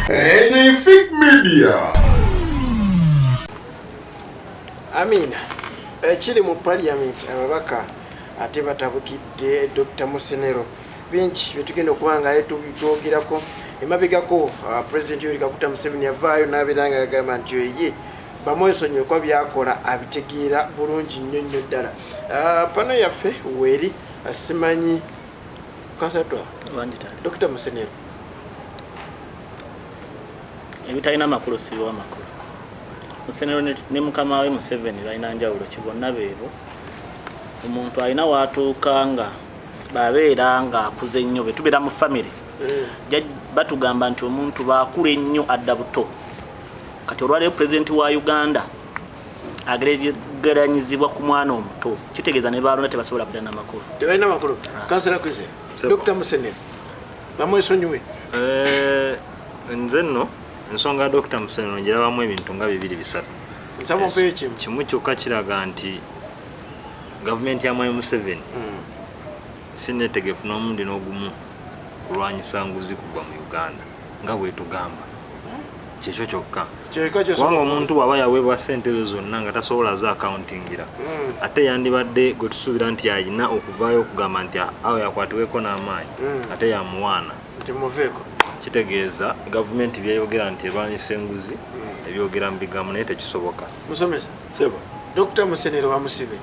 Anything Media. Amina, ekiri mu parliament, ababaka ate batabukidde Dr Musenero. Bingi byetugenda okuba nga twogerako. Emabegako President Yoweri Kaguta Museveni yavaayo n'abeera nga agamba nti oye bamwesonyiwe kuba byakola abitegeera bulungi nnyo nnyo ddala. Pano yaffe weeri, simanyi kansatwa. Wangi taata. Dr Musenero. Ebitalina makulu sibiwa makulu. Musenero ne mukama we Museveni balina njawulo ki? Bonna beebo. Omuntu alina waatuuka nga babeera ng'akuze nnyo. Bwe tubeera mu famire, batugamba nti omuntu baakula ennyo adda buto. Kati olwaleero pulezidenti wa Uganda ageraganyizibwa ku mwana omuto, kitegeeza ne balonda tebasobola kubeera n'amakulu. Tebalina makulu. Kansala Kwizera. Sebo. Dr Musenero bamwesonyiwe? Nze nno ensonga ya Dr Musenero ngirabamu ebintu nga bibiri bisatu. Nsaba ompeyo kimu. Kimu kyokka kiraga nti gavumenti ya Mwami Museveni si neetegefu n'omulundi n'ogumu kulwanyisa nguzi kugwa mu Uganda nga bwetugamba. Kyekyo kyokka. Kyekka kyosobola. Kubanga omuntu bw'aba yaweebwa ssente ezo zonna nga tasobola za accountingira, ate yandibadde gwe tusuubira nti alina okuvaayo okugamba nti awo yakwatibweko n'amaanyi, ate yamuwaana. Nti muveeko. Kitegeeza gavumenti byeyogera nti erwanyisa enguzi ebyogera mu bigambo, naye tekisoboka. Musomesa. Sebo. Dr Musenero bamusibe?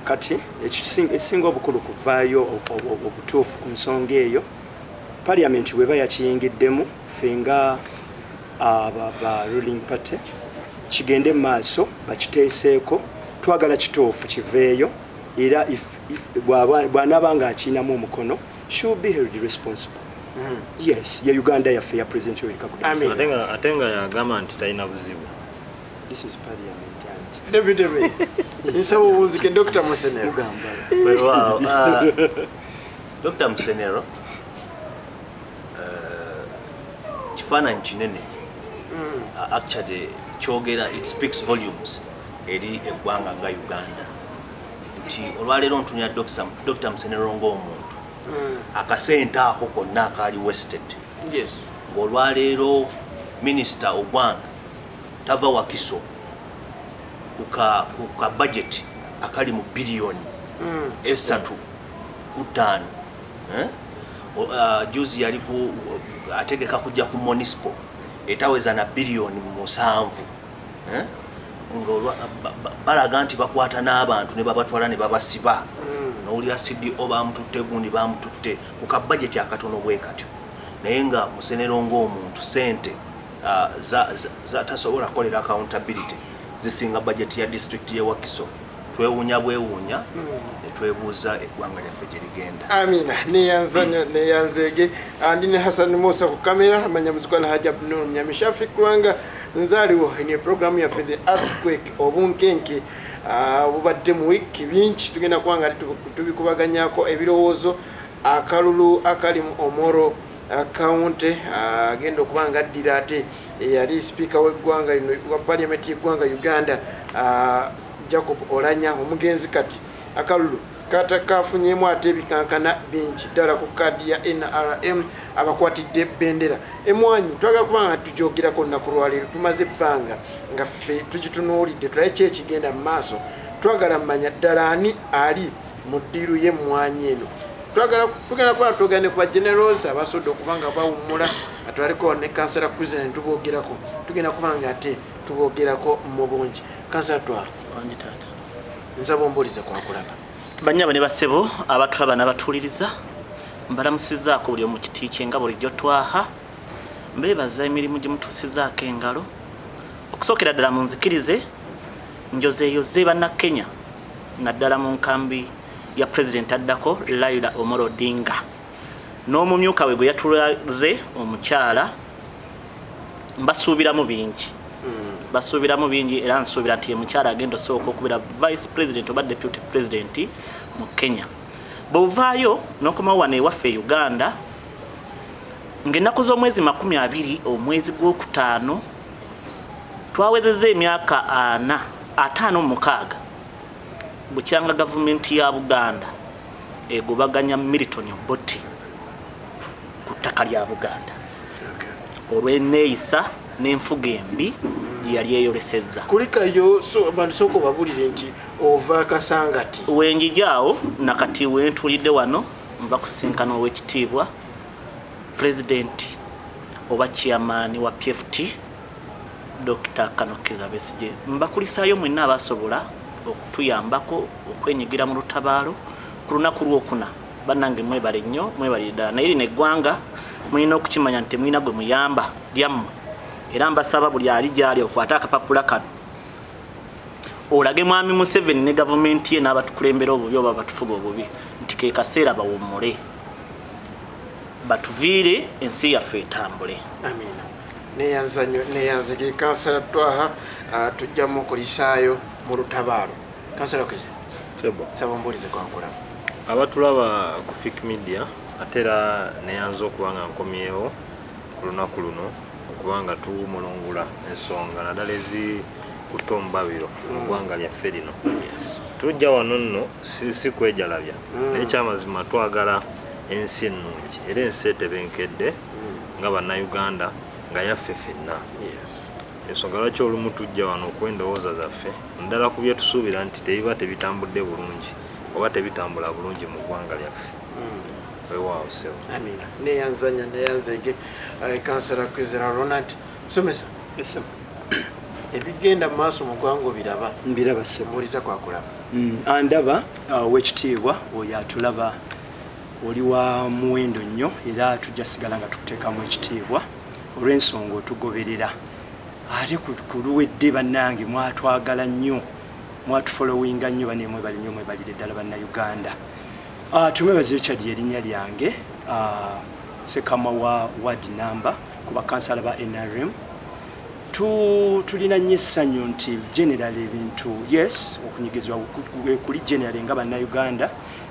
Kati ekisinga obukulu kuvaayo obutuufu ku nsonga eyo. Parliament bweba yakiyingiddemu, ffe nga aba ba ruling party, kigende mu maaso bakiteeseeko. Twagala kituufu kiveeyo, era bw'anaaba nga akiyinamu omukono, should be held responsible. Yes, ye Uganda yaffe ya President Yoweri Kaguta Amin. Museveni. Ate nga yagamba nti talina buzibu. This is parliament anti. David David, nsaba obunzike Dr Musenero. Mugamba. Weewaawo, Dr Musenero, kifaananyi kinene. Actually kyogera, it speaks volumes eri eggwanga nga Uganda nti olwaleero ntunira Dr Musenero ng'omuntu, akasente ako konna akaali wasted, ng'olwaleero Minisita Ogwang tava Wakiso ku ka budget akali mu biliyoni 3 ku 5, eh? Juzi yali ku ategeka kujja ku municipal etaweza na biliyoni 7, eh? Nga balaga nti bakwata n'abantu ne babatwala ne babasiba. Nowulira CDO bamututte, gundi bamututte ku ka budget akatono bwe katyo, naye nga Musenero ng'omuntu sente za tasobola kukolera accountability zisinga budget ya district ye Wakiso. Twewuunya bwewuunya ne twebuuza eggwanga lyaffe gye ligenda. Amina, neyanza nnyo, neyanzeege. Ndi ne Hassan Musa ku kamera, amanya muzikwana Hajab Nur Mnyamishafi Kulwanga nzaaliwo. Eno programu yaffe The Earthquake, obunkenke bubadde mu wiiki bingi, tugenda kuba nga tubikubaganyako ebirowoozo. Akalulu akali mu Omoro County, agenda okuba nga addira ate eyali sipiika w'eggwanga lino, wa parliament y'eggwanga Uganda, Jacob Oulanyah omugenzi. Kati akalulu kata kafunyemu ate ebikankana bingi ddala ku kaadi ya NRM abakwatidde bendera. Emwanyi twagala kuba nga tujogerako olunaku lwaleero. Tumaze ebbanga nga ffe tugitunuulidde, tulabe ki ekigenda mu maaso. Twagala mmanya ddala ani ali mu ddiiru y'emmwanyi eno. Twagala tugenda kuba twogera ne ku ba generals abasobodde okuba nga bawummula. Atwaliko ne kansala President, tuboogerako, tugenda kuba nga ate tuboogerako mu bungi. Kansala Twala. Wangi taata. Nsaba ombuulize kwakulaba. Bannyabo ne bassebo abatulaba n'abatuuliriza, mbalamusizaako buli omu kiti kye nga bulijjo. Twaha mbeebaza emirimu gye mutuusizaako engalo. Okusookera ddala munzikirize njozeeyoze Bannakenya, naddala mu nkambi ya pulezidenti addako Raila Omolo Odinga n'omumyuka we gwe yatulaze omukyala. Mbasuubiramu bingi, basuubiramu bingi, era nsuubira nti ye mukyala agenda osooka okubeera vice president oba deputy president mu Kenya. Bw'ovaayo n'okomawo wano ewaffe e Uganda, ng'ennaku z'omwezi 20 omwezi gwokutaano twawezezza emyaka 456 bukyanga gavumenti ya Buganda egobaganya Milton Obote ku ttaka lya Buganda. Olw'enneeyisa n'enfuga embi gye yali eyolesezza. Kulikayo abantu, sooka obabulire nti ova Kasangati. Wenjijaawo nakati wentulidde wano, nva kusisinkana owekitiibwa pulezidenti oba chairman wa PFT, Dr Kanokiza Besigye. Mbakulisaayo mwenna abasobola okutuyambako okwenyigira mu lutabaalo ku lunaku lwokuna. Bannange, mwebale nnyo, mwebalire ddala. Naye lino eggwanga mulina okukimanya nti temulina gwe muyamba, lyammwe. Era mbasaba buli ali gyali okwate akapapula kano olage mwami Museveni ne gavumenti ye n'abatukulembera obubi oba batufuga obubi nti ke kaseera bawummule, batuviire, ensi yaffe etambule. Amina. Neyanza nnyo, neyanzege kansala Twaha. Tujjamu okulisaayo mu lutabaalo. Kansala Kize, saba ombuulize kwakulaba. Abatulaba ku Fik Media, ate era neyanza okuba nga nkomyewo ku lunaku luno okuba nga tumulungula ensonga naddala ezikutte omubabiro mu ggwanga lyaffe lino. Tujja wano nno si kwejalabya, naye kyamazima twagala ensi ennungi era ensi etebenkedde nga Bannayuganda, nga yaffe ffenna. Ensonga lwaki olumu tujja wano okuwa endowooza zaffe naddala ku byetusuubira nti tebiba tebitambudde bulungi oba tebitambula bulungi mu ggwanga lyaffe. Weewaawo ssebo. Amina. Neyanza nnyo, neyanzege kansala Kwizera Ronald. Somesa ebigenda mu maaso mu ggwanga obiraba? Mbiraba ssebo. Mbuuliza kwakulaba. Andaba owekitiibwa oyo atulaba, oli wa muwendo nnyo era tujja sigala nga tukuteekamu ekitiibwa olw'ensonga otugoberera. Ate ku luwedde bannange mwatwagala nnyo, mwatufollowinga nnyo. Bane mwebale nnyo, mwebalire ddala Bannayuganda. Tumwebaze Richard erinnya lyange, Sekama wa ward number ku bakansala ba NRM. Tulina nnyo essanyu nti general ebintu, yes, okunyigizwa kuli general nga Bannayuganda,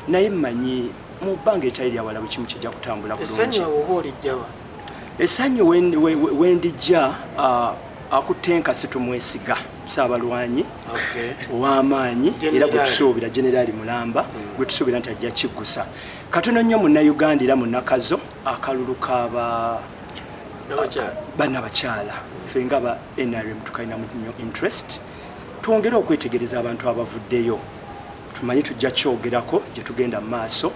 naye mmanyi mu bbanga etali lyawala buli kimu kijja kutambula bulungi. Essanyu awo oba olijjawa? Essanyu wendijja, akutte enkasi tumwesiga, Saabalwanyi ow'amaanyi era gwe tusuubira, Generaali Mulamba, gwe tusuubira nti ajja kiggusa katono nnyo Munnayuganda era munnakazo akalulu kaba bannabakyala. Ffe nga ba NRM tukalinamu nnyo interest. Twongere okwetegereza abantu abavuddeyo, tumanyi tujja kyogerako gye tugenda mu maaso,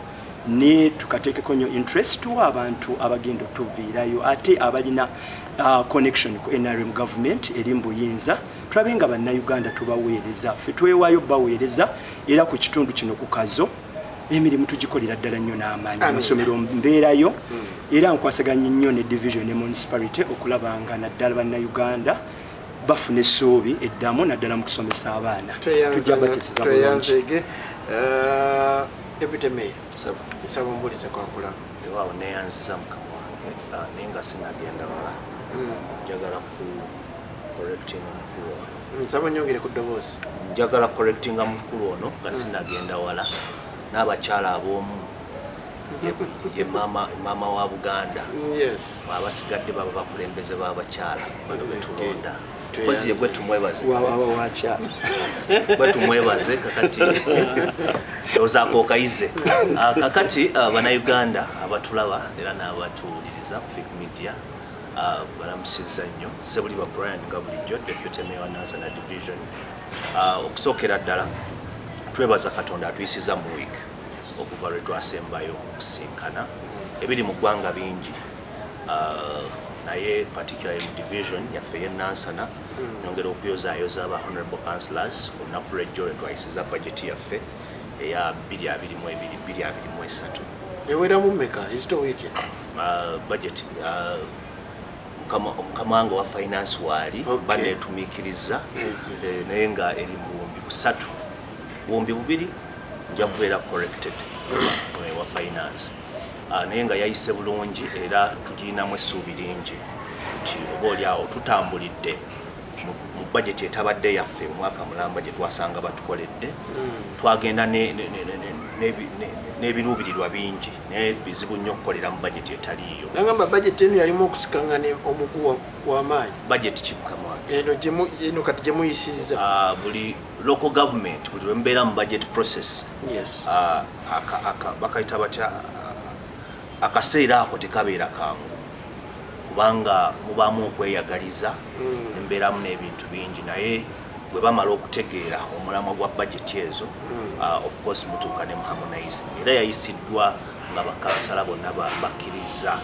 ne tukateekeko nnyo interest, tuwa abantu abagenda otuviirayo ate abalina connection ku NRM government eri mu buyinza, tulabe nga Bannayuganda tubaweereza. Ffe twewaayo baweereza, era ku kitundu kino ku Kazo emirimu tugikolera ddala nnyo n'amaanyi. Amasomero mbeerayo era nkwasaganya nnyo ne division ne municipality okulaba nga naddala Bannayuganda bafuna essuubi eddamu, naddala mu kusomesa abaana. Tujja batisiza bulungi. Tweyanzege. Deputy mayor, nsaba ombuulize kwakulaba. Ewaawo neyanziza mukama wange. Naye nga sinagenda wala, njagala ku correctinga mukulu ono. Nsaba nyongere ku ddoboozi. Njagala correctinga mukulu ono nga sinagenda wala. N'abakyala ab'omu ye maama wa Buganda. Abasigadde baba bakulembeze b'abakyala bano betulonda. Kozi ye gwe tumwebaze. Wakyala. Gwe tumwebaze. Kakati ozaako okayize. Kakati Bannayuganda abatulaba era n'abatuwuliriza ku Fik Media, balamusizza nnyo. Sebuliba Brian, nga bulijjo deputy mayor wa Nansana Division. Okusookera ddala twebaza Katonda atuyisiza mu week okuva lwe twasembayo okusinkana. Ebiri mu ggwanga bingi, naye particularly mu division yaffe y'e Nansana, nyongera okuyozaayoza aba honorable councillors olunaku lwejjo lwe twayisiza budget yaffe eya 2022 2023. Eweramu mmeka ezitowa etya? Budget, mukama wange wa finance waali baneetumiikiriza, naye nga eri mu 3000, 2000, nja kubeera corrected wa finance. Naye nga yayise bulungi era tugirinamu essuubi lingi nti oba oli awo tutambulidde mu budget etabadde yaffe omwaka mulamba gye twasanga batukoledde. Twagenda n'ebiruubirirwa bingi, naye bizibu nnyo okukolera mu budget etaliiyo. Nagamba budget eno yalimu okusikangana omuguwa gw'amaanyi. Budget ki, mukama wange? Eno kati gye muyisizza. Buli local government, buli lwe mubeera mu budget process, bakayita batya, akaseera ako tekabeera kangu. Kubanga mubaamu okweyagaliza, embeeramu n'ebintu bingi, naye bwe bamala okutegeera omulamwa gwa budget ezo, of course mutuuka ne muharmonizing. Era yayisiddwa nga bakansala bonna bakkiriza,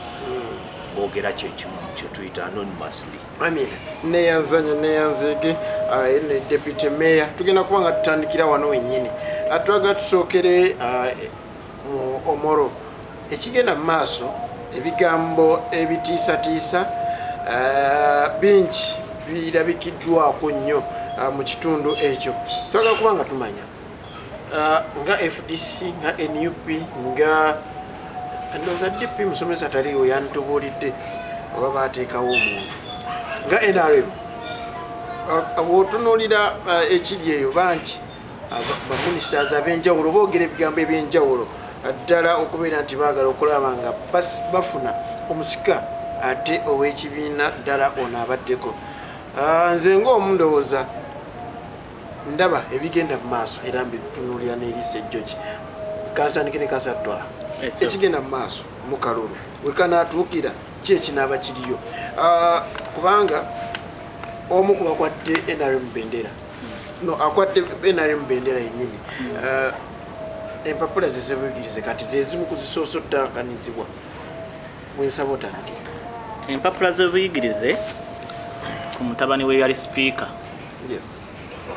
boogera kyekimu kyetuyita anonymously. Amina, neyanzanya neyanzege ne deputy mayor. Tugenda kuba nga tutandikira wano wennyini. Twagala tusookere mu Omoro, ekigenda mu maaso, ebigambo ebitiisatiisa bingi birabikiddwako nnyo mu kitundu ekyo. Twagala kuba nga tumanya nga FDC, nga NUP, nga ndowooza DP, musomesa taliiwo yantubuulidde oba bateekawo omuntu, nga NRM, bw'otunuulira ekiri eyo, bangi baministers ab'enjawulo boogera ebigambo ebyenjawulo ddala okubeera nti baagala okulaba nga bafuna omusika ate ow'ekibiina ddala ono abaddeko. Nze ng'omu ndowooza ndaba ebigenda mu maaso era mbitunuulira n'eriiso ejjoki. Kansandike ne kansatwala ekigenda mu maaso mu kalulu wekanaatuukira ki ekinaaba kiriyo, kubanga omu ku bakwadde NRM bendera, no akwadde NRM bendera yennyini, empapula ze zebuyigirize kati zezimu ku zisoose ottakanizibwa. Bwensaba otandike. Empapula z'obuyigirize ku mutabani we yali sipiika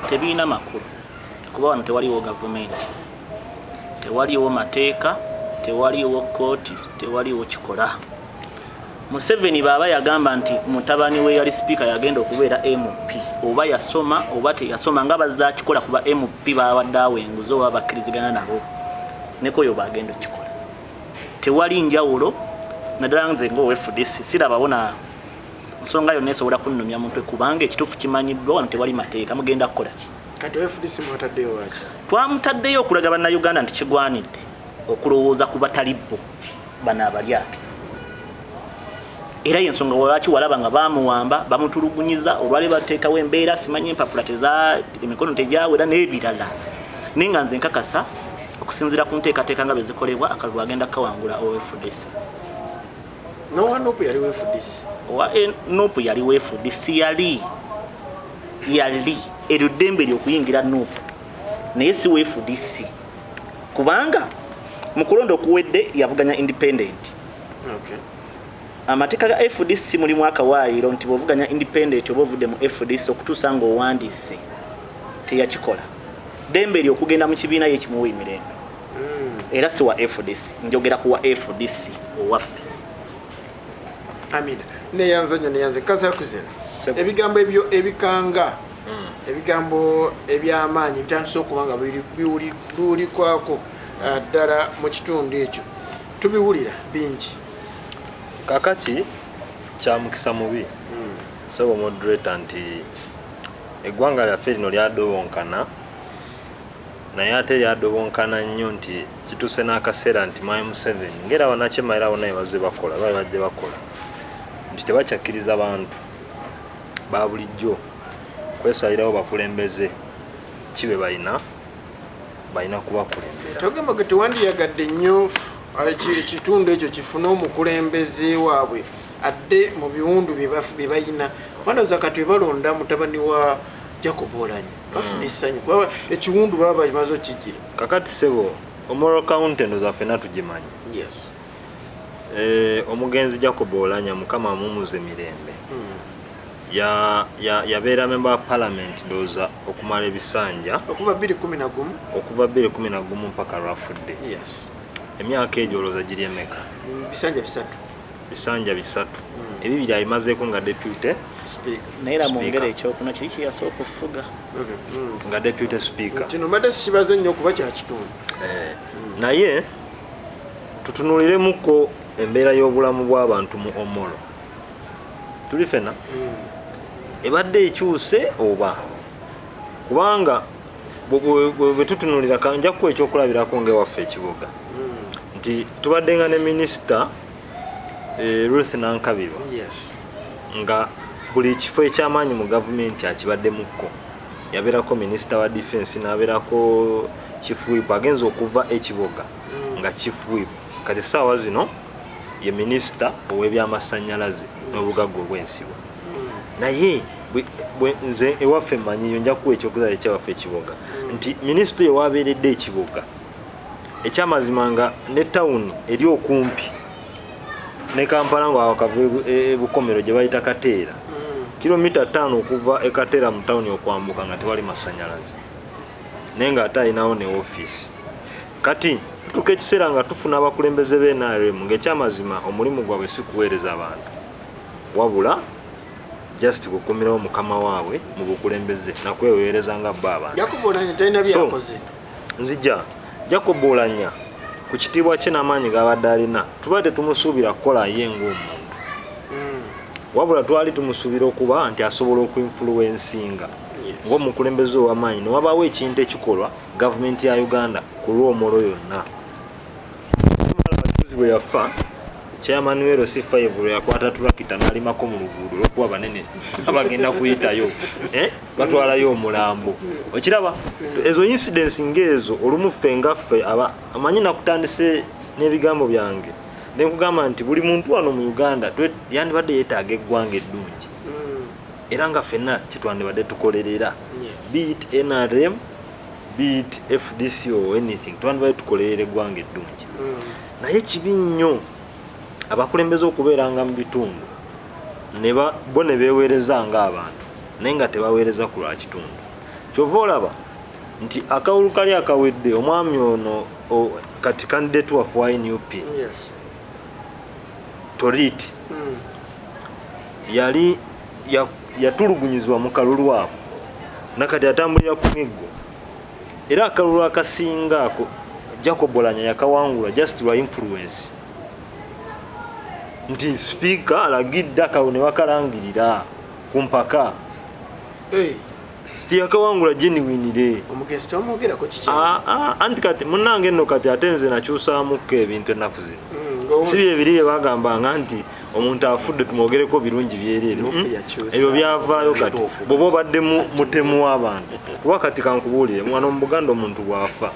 tebirina makulu, kuba wano tewaliwo gavumenti, tewaliwo mateeka, tewaliwo kooti, tewaliwo kikola. Museveni baaba yagamba nti mutabani we yali sipiika yagenda okubeera MP, oba yasoma oba teyasoma, nga bazakikola kuba MP babadde awo enguzi oba bakkirizigana nabo, nekoyo bagenda okukikola. Tewali njawulo, naddala nze nga owa FDC sirabawo na nsonga yonna esobola kunnumya mutwe, kubanga ekituufu kimanyiddwa, wano tewali mateeka. Mugenda kukola ki? Kati FDC mwataddeyo waki? Twamutaddeyo okulaga bannayuganda nti kigwanidde okulowooza ku batali bo bano abalyake. Era yensonga lwaki walaba nga bamuwamba, bamutulugunyiza, olwali bateekawo embeera, simanyi empapula teza emikono tegyawera n'ebirala. Naye nga nze nkakasa okusinziira ku nteekateeka nga bwe zikolebwa, akalulu agenda kukawangula owa FDC. Nowa NUP yali wa FDC? Owa NUP yali wa FDC, yali eryo ddembe lye okuyingira NUP, naye si wa FDC, kubanga mu kulonda okuwedde yavuganya independent. Amateeka ga FDC mulimu akawaayiro nti bw'ovuganya independent oba ovudde mu FDC okutuusa ng'owandiise. Teyakikola. Ddembe lye okugenda mu kibiina ye kimuwa emirembe, era si wa FDC. Njogera ku wa FDC owaffe. Amina, neyanza nnyo, neyanze kansala Kuzera. Ebigambo ebyo ebikanga, ebigambo ebyamaanyi bitandise okuba nga biwulikwako ddala mu kitundu ekyo, tubiwulira bingi. Kakati kyamukisa mubi, sebo moderator, nti eggwanga lyaffe lino lyadobonkana, naye ate lyadobonkana nnyo nti kituuse n'akaseera nti mwami Museveni ngaera bannakyemalira bonna bye bazze bakola, bali bajje bakola nti tebakyakkiriza bantu ba bulijjo kwesalirawo bakulembeze ki be balina kubakulembera. Togamba ge tewandiyagadde nnyo ekitundu ekyo kifune omukulembeze waabwe adde mu biwundu bye balina? Bandoza kati bwe balonda mutabani wa Jacob Oulanyah bafuna essanyu, kuba ekiwundu baba bamaze okkigira. Kakati sebo, Omoro County eno zaffe tugimanyi. Omugenzi Jacob Oulanyah, Mukama amumuze mirembe, yabeera member wa parliament ndowooza okumala ebisanja okuva 211. Okuva 211 mpaka lwafudde. Emyaka egyo olowooza giri emeka? Bisanja 3. Bisanja 3. Ebibiri abimazeeko nga deputy speaker. Naye era Speaker. mwongere ekyokuna kiri kyeyasooka okufuga. Nga deputy speaker. Kino mbadde sikibaze nnyo kuba kyakitundu. Naye tutunuliremuko embeera y'obulamu bw'abantu mu Omoro. Tuli fena ebadde ekyuse oba kubanga bwe tutunulira, nja kukuwa ekyokulabirako ngaewaffe ekibuga nti tubadde nga ne minisita Ruth Nankabirwa nga buli kifo ekyamaanyi mu gavumenti akibaddemukko. Yabeerako minisita wa defense, n'abeerako chief whip, agenza okuva ekiboga nga chief whip. Kati essaawa zino Ye minisita ow'ebyamasanyalaze n'obugagga obw'ensibo. Naye nze ewaffe mmanyiyo, nja kuwa ekyokuzaala ekyawaffe ekiboga nti minisita oyo wabeeredde ekiboga ekyamazima nga ne tawuni eri okumpi ne Kampala nga wakava ebukomero gye bayita Kateera, kilomita 5 okuva e Kateera mu tawuni okwambuka nga tewali masanyalaze, naye nga ate alinawo ne ofiisi. Kati tutuuka ekiseera nga tufuna abakulembeze b'e NRM ng'ekyamazima omulimu gwabwe si kuweereza abantu, wabula just kukumirawo mukama waabwe mu bukulembeze nakweweereza nga bo abantu. Jacob Oulanyah talina byakoze. Nzija Jacob Oulanyah ku kitiibwa kye n'amaanyi g'abadde alina, tuba tetumusuubira kukola ye ng'omuntu, wabula twali tumusuubira okuba nti asobola okuinfluencinga ng'omukulembeze ow'amaanyi ne wabaawo ekintu ekikolwa gavumenti ya Uganda ku lw'omolo yonna. Bwe yafa chairman we LC5 lwe yakwata tulakita n'alimako mu luguudo olw'okuba banene abagenda kuyitayo, batwalayo omulambo. Okiraba ezo incidents ng'ezo olumu ffe nga ffe amanyi nakutandise n'ebigambo byange ne nkugamba nti buli muntu wano mu Uganda yandibadde yeetaaga eggwanga eddungi, era nga ffenna kyetwandibadde tukolerera, be it NRM, be it FDC or anything, twandibadde tukolerera eggwanga eddungi. Naye kibi nnyo abakulembeze okubeeranga mu bitundu bo ne beeweereza ng'abantu naye nga tebaweereza ku lwa kitundu. Kyova olaba nti akawulu kali akawedde omwami ono kati candidate waffe wa NUP Torit yali yatulugunyizibwa mu kalulu ako, nakati atambulira ku miggo, era akalulu akasinga ako Jacob Oulanyah yakawangula just lwa influence nti sipiika alagidde akalulu ne bakalangirira ku mpaka. Tiyakawangula genuinely. Omugezi tomwogerako kiki? Anti kati munnange nno kati ate nze nakyusaamuko ebintu ennaku zino. Si bye biri bye bagambanga nti omuntu afudde tumwogereko birungi byereere. Ebyo byavaayo kati bw'oba obadde mutemu w'abantu. Kuba kati kankubuulire, wano mu Buganda omuntu bw'afa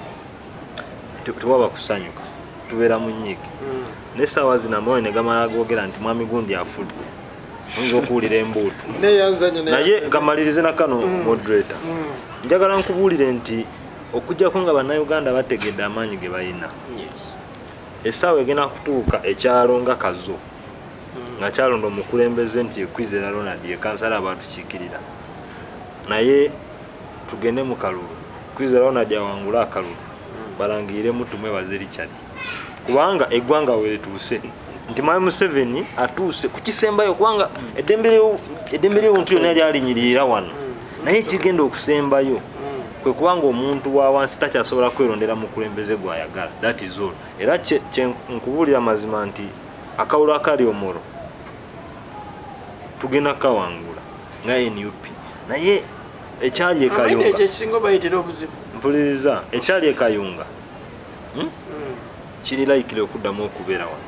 tewaba kusanyuka, tubeera mu nnyiike. N'essaawa zino amawulire ne gamala googera nti mwami gundi afudde, oyinza okuwulira embuutu. Naye kamalirize na kano moderator. Njagala nkubuulire nti okuggyako nga bannayuganda bategedde amaanyi ge balina, essaawa egenda kutuuka ekyalo nga Kazo nga kyalonda omukulembeze nti Kwizera Ronald ye kansala abatukiikirira, naye tugende mu kalulu Kwizera Ronald awangule akalulu, balangirire tumwebaze Richard, kubanga eggwanga we lituuse nti Mwami Museveni atuuse ku kisembayo, kubanga eddembe ly'obuntu lyonna lyalinyirira wano, naye ekigenda okusembayo kwe kubanga omuntu wa wansi takyasobola kwerondera mukulembeze gw'ayagala. That is all. Era kye nkubuulira mazima nti akawulo akali omuro tugenda kawangula nga NUP, naye ekyali e Kayunga ekisinga obayitira obuzibu. Mpuliriza, ekyali e Kayunga kiri likely okuddamu okubeera wano.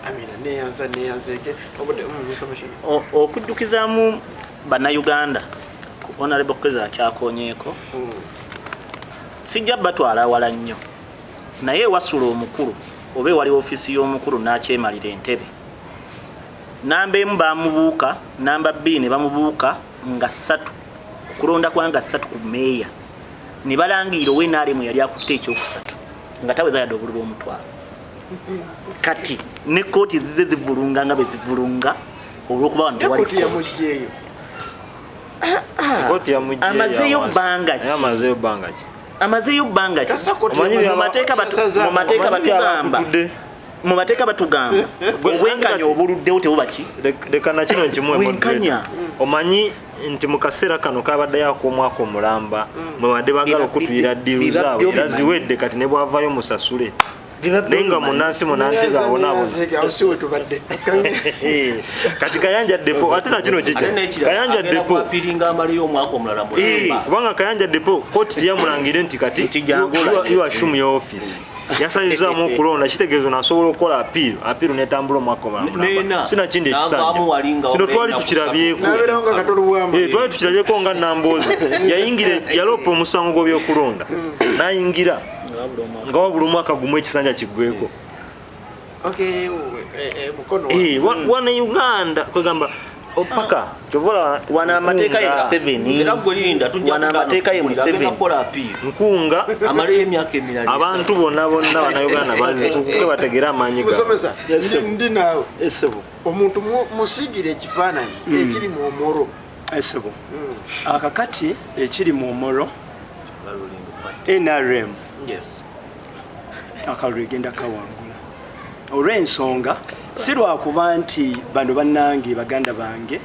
Amina, neyanza neyanzege obudde information. Okujjukizaamu bannayuganda Honorable Kweza akyakonyeeko, sijja batwala wala nnyo, naye ewasula omukulu oba ewali ofiisi y'omukulu n'akyemalira entebe namba 1 bamubuuka, namba 2 ne bamubuuka nga 3 okulonda kwa nga 3 ku meeya ne balangirira owe NRM yali akutte ekyokusatu nga taweza yadde obululu omutwalo. Kati ne kkooti zize zivulunga nga bwe zivulunga olw'okuba wano tewali kkooti. Yamugyeyo. Kkooti yamugyeyo. Amazeeyo bbanga ki? Amazeeyo bbanga ki? Amazeeyo bbanga ki? Mu mateeka batugamba, mu mateeka batugamba obwenkanya obuluddewo tebuba ki? Leka na kino nkimuwe Bwenkanya. Omanyi nti mu kaseera kano kabaddeyo ak'omwaka omulamba mwebadde baagala okutuyira ddiiru zaabwe era ziwedde, kati ne bw'avaayo musasule. Naye nga munnansi munantebe abonaabona. Kati Kayanja Depo ate na kino kiki? Kayanja Depo kubanga Kayanja Depo kooti teyamulangire nti kati you assume your office. Yasalizaamu okulonda, kitegeeza nasobola okukola appeal, appeal netambula omwaka omulamba. Sinakindi ekisanja kino twali tukirabyeko, twali tukirabyeko nga Nambooze yayingira, yaloopa omusango gw'ebyokulonda n'ayingira nga wabula omwaka gumu ekisanja kiggweko. Okay, Mukono. Wana Uganda kwegamba opaka kyovola Wano amateeka ye Museveni. Era gwe linda, tujja Wano amateeka ye kugenda Museveni. kukola appeal. Nkunga amaleyo emyaka emirala abantu bonna bonna bannayuganda bazitukuke bategere amaanyi gaabwe. Musomesa, Yes, sir. ndi naawe. Esebo. Omuntu musigire ekifaananyi ekiri mu Omoro. Esebo. Akakati ekiri mu Omoro, NRM. Yes. Akalulu egenda kawangula. Olw'ensonga si lwakuba nti bano bannange baganda bange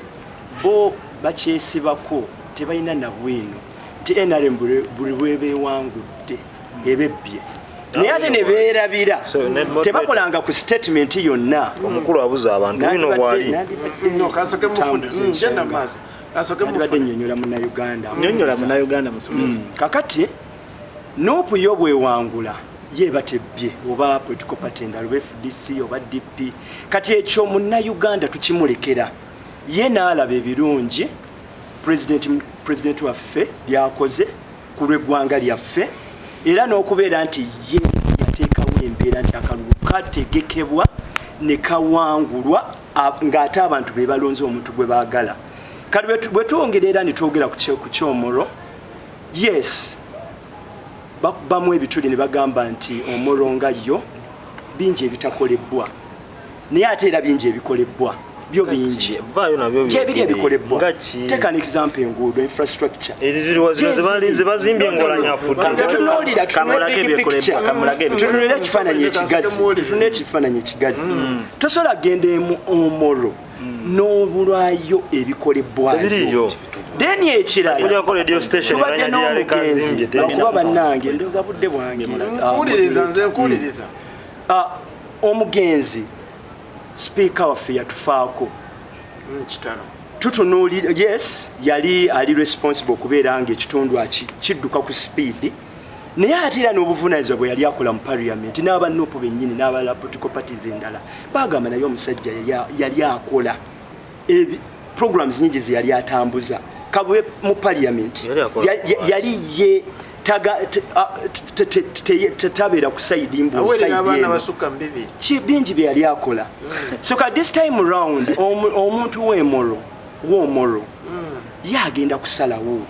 bo bakyesibako tebalina na bwino nti NRM buli bwebewangudde ebebbye, naye ate ne beerabira So, net moderate. tebakolanga ku statement yonna. Omukulu abuza abantu bino bwali. No, kansoke mufune. Tambuza Genda ensonga. maaso. Kansoke Nandibadde mufune. nnyonnyola munnayuganda. Nnyonnyola munnayuganda musomesa. Kakati NUP yo bwewangula ye batebbye oba political party endala oba FDC oba DP, kati ekyo munnayuganda tukimulekera ye n'alaba ebirungi president waffe byakoze ku lw'eggwanga lyaffe, era n'okubeera nti ye yateekawo embeera nti akalulu kategekebwa ne kawangulwa ng'ate abantu be balonze omuntu gwe baagala. Kati bwe twongera era ne twogera ku ky'Omoro, yes, bakubamu ebituli ne bagamba nti Omoro nga yo bingi ebitakolebwa, naye ate era bingi ebikolebwa byo bingi. Vaayo nabyo Gye biri ebikolebwa. Nga ki? Take an example, enguudo, infrastructure. Eziriwa zino Gye ziri. zebazimbye No, no, no. engola nyafudde. Tetunuulira, tutunule Kamulage big ebyekolebwa, picture. kamulage ebyekolebwa. Tutunule ekifaananyi ekigazi. Tutunule ekifaananyi ekigazi. Tosobola kugenda emu Omoro n'obulwayo ebikolebwayo. Tebiriiyo. Then ekirala, Kujja ko radio station tubadde eranya gyeyaleka n'omugenzi. nzimbye, terina. Lwakuba bannange ndowooza budde bwange. Nkuwuliriza, nze nkuwuliriza. Omugenzi sipiika waffe yatufaako. Kitalo. Tutunuulira, yes, yali ali responsible okubeera nga ekitundu kidduka ku speed, naye ate era n'obuvunaanyizibwa bwe yali akola mu parliament n'aba NUP bennyini n'abalala political parties endala bagamba naye omusajja yali akola programs nyingi ze yali atambuza kabwe mu parliament. Yali akola Yali ye tabeera ku side mbu Aweerera side abaana eno. basukka mu bibiri. Bingi bye yali akola. So ka this time round, omuntu w'Omoro ye agenda kusalawo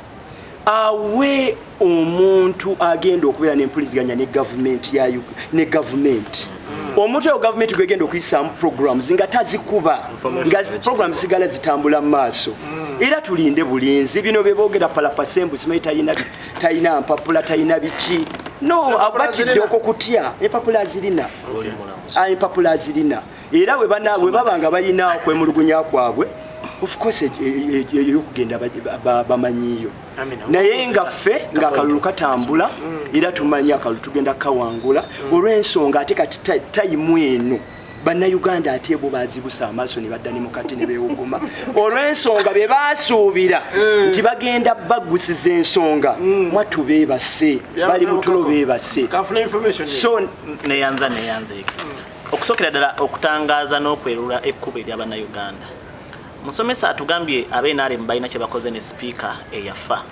awe omuntu agenda okubeera n'empuliziganya ne gavumenti ya ne gavumenti. Omuntu oyo gavumenti gwegenda okuyisaamu programs nga tazikuba, Information nga programs zigala zitambula mu maaso. Era tulinde bulinzi bino bye boogera palapasembu, simanyi talina mpapula, talina biki. No, Empapula batidde azirina. okwo kutya, empapula azirina. Empapula azirina. Era bwe baba nga balina okwemulugunya kwabwe, of course ey'okugenda bamanyiiyo. Amina. Naye nga ffe ng'akalulu katambula, era tumanyi akalulu tugenda kawangula olw'ensonga ate kati tayimu eno bannayuganda ate bo bazibusa amaaso ne badda ne mukati ne beewogoma olw'ensonga be baasuubira nti bagenda baggusiza ensonga, mwattu beebase, bali mu tulo beebase. Kanfuna information. So Neyanza, neyanza eko. Okusookera ddala okutangaaza n'okwerula ekkubo eri abannayuganda, musomesa atugambye ab'NRM balina kye bakoze ne sipiika eyafa.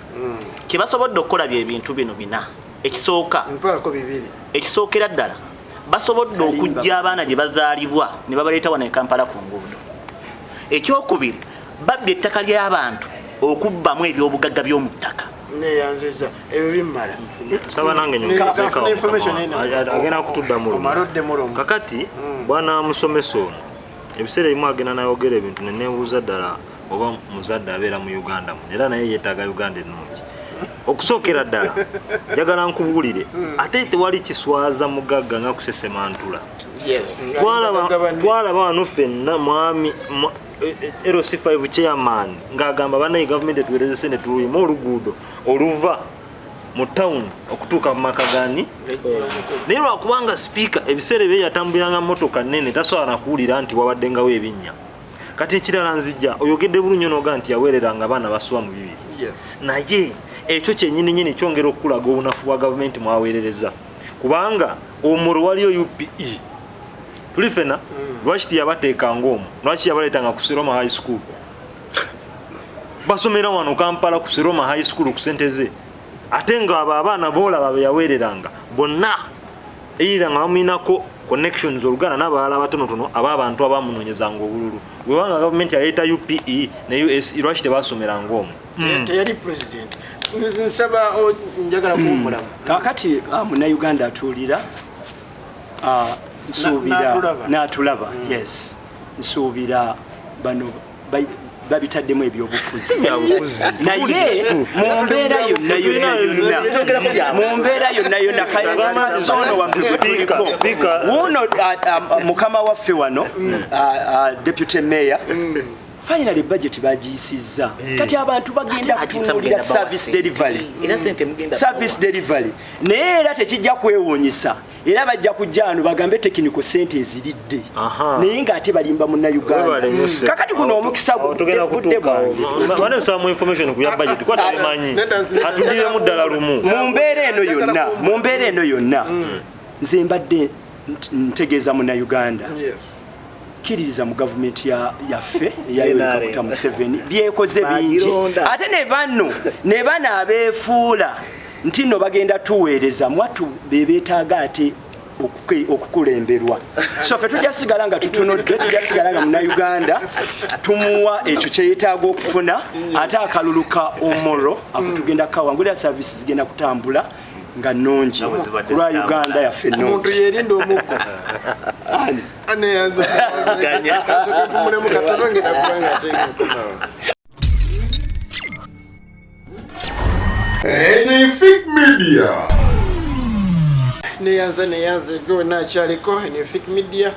Kye basobodde okukola bye bintu bino bina. Ekisooka, Mpaako bibiri. ekisookera ddala basobodde Kalimba. okuggya abaana gye bazaalibwa ne babaleeta wano e Kampala ku nguudo. Ekyokubiri, babbye ettaka ly'abantu okubbamu ebyobugagga by'omu ttaka. Neyanziza, ebyo bimmala. Nsaba nange Nfuna information eno. agenda kutuddamu lumu. Omale oddemu lumu. Kakati bwana musomesa ono ebiseera ebimu agenda nayogera ebintu neneebuuza ddala oba muzadde abeera mu Uganda muno, era naye yeetaaga Uganda ennungi. Okusookera ddala njagala nkubuulire, ate tewali kiswaza mugagga nga kusesema ntula. Yes. Twalaba wano ffenna mwami LC5 chairman ng'agamba bannaye gavumenti etuweereze sente tuluyime oluguudo oluva mu town okutuuka mu maka gani, naye lwakubanga sipiika ebiseera ebyo yatambuliranga motoka nnene tasobola nakuwulira nti wabaddengawo ebinnya. Kati ekirala nzijja oyogedde bulungi onoga nti yaweereranga abaana basuba mu bibiri. Yes. Naye ekyo kyennyini nyini kyongera okukulaga obunafu bwa gavumenti mwaweerereza, kubanga omulwo waliyo UPE tuli ffenna. Lwaki teyabateekanga omwo? Lwaki yabaleetanga ku Seroma High School? Basomera wano Kampala ku Seroma High School ku sente ze, ate nga abo abaana boolaba be yaweereranga bonna either nga bamulinako Connections, oluganda n'abalala abatonotono ab'abantu abamunoonyezanga obululu. Bwebanga gavumenti yaleeta UPE ne US, lwaki tebasomeranga omwo? Teyali president. Nze nsaba njagala kuwummulamu. Kakati munnayuganda atuulira, nsuubira N'atulaba. N'atulaba, yes, nsuubira bano babitaddemu ebyobufuzi. Byabufuzi. Naye mu mbeera yonna yonna yonna, mu mbeera yonna yonna, kazono waffe gwe tuliko Speaker. wuuno, mukama waffe wano, deputy mayor, finally budget bagiyisizza. Kati abantu bagenda Ate bagiyisa kutunuulira mugenda bawa service ssente. delivery. Era sente mugenda Service delivery. Naye era tekijja kwewuunyisa, era bajja kujja wano bagambe technical sente eziridde, naye ng'ate balimba munnayuganda. Webale nnyo, ssebo. Kakati guno omukisa Awo tugenda budde kutuukawo. bwange. Bane nsaba mu information ku bya budget kuba tabimanyi. Atuliremu ddala lumu. Mu mbeera eno yonna, mu mbeera eno yonna, nze mbadde ntegeeza munnayuganda, kkiririza mu gavumenti yaffe eya Yoweri Kaguta Museveni. Byekoze bingi. Bagironda. Ate ne bano ne bano abeefuula nti nno bagenda tuweereza mwattu, be beetaaga ate okukulemberwa. So ffe tujja sigala nga tutunudde, tujja sigala nga munnayuganda tumuwa ekyo kyeyetaaga okufuna. Ate akalulu ka Omoro ako tugenda kawangulira, service zigenda kutambula nga nnungi Nga bwe zibadde kulwa zitambula. Uganda yaffe Omuntu ennungi. yerinda omuggo. Aneyanza kasooke tumulemu katono ngenda kuba nga ate nkomawo. Anything Media. Neyanza, neyanza gwe wena akyaliko Nefik Media.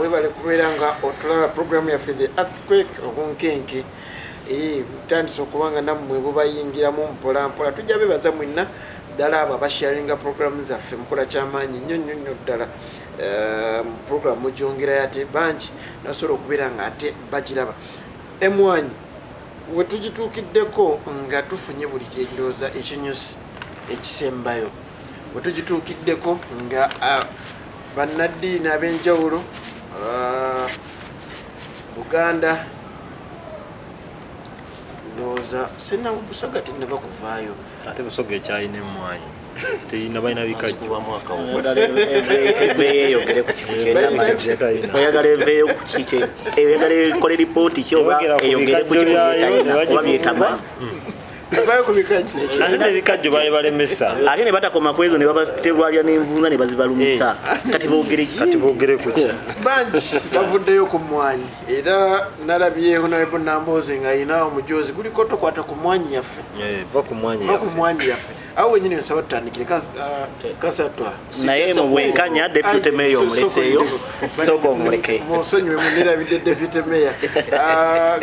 Webale kubeera nga otulaba programu yaffe The Earthquake, obunkenke. Butandise okuba nga nammwe bubayingiramu mpola mpola. Tujja bebaza mwenna ddala abo abasharinga programu zaffe, mukola kyamaanyi nnyo nnyo nnyo ddala. Mu programu mugyongerayo ate bangi nasobola okubeera nga ate bagiraba. Emwanyi we tugituukiddeko nga tufunye buli kyendowooza ekinyusi ekisembayo, we tugituukiddeko nga bannaddiini ab'enjawulo, Buganda, ndowooza sinabu Busoga tennaba kuvaayo. Ate Busoga ekyalina emmwanyi teyina, balina bikajjo. Azikubamu akawuka. Eveeyo eyogere ku kintu Talina. Oyagala eveeyo ku kiki? Oyagala ekole lipooti ki oba Yogera ku eyogere ku bikajjo kintu byayo, oba ne byetamanyi? Evayo ku bikajjo. Ate n'ebikajjo baali balemesa. Ate ne batakoma ku ezo, ne babaterwalya n'envunza ne bazibalumisa. Kati boogere ki? Kati boogere ku ki? Bangi bavuddeyo ku mmwanyi, era nalabye Honorable Nambooze nga ayina omujoozi guliko tokwata ku mmwanyi yaffe. Eh, va ku mmwanyi Va ku yaffe. mmwanyi yaffe. Awo wenyini nsaba tutandikire kasatwa. Naye mu bwenkanya deputy mayor omuleseeyo, sooka omuleke. Musonyiwe, munirabidde deputy mayor.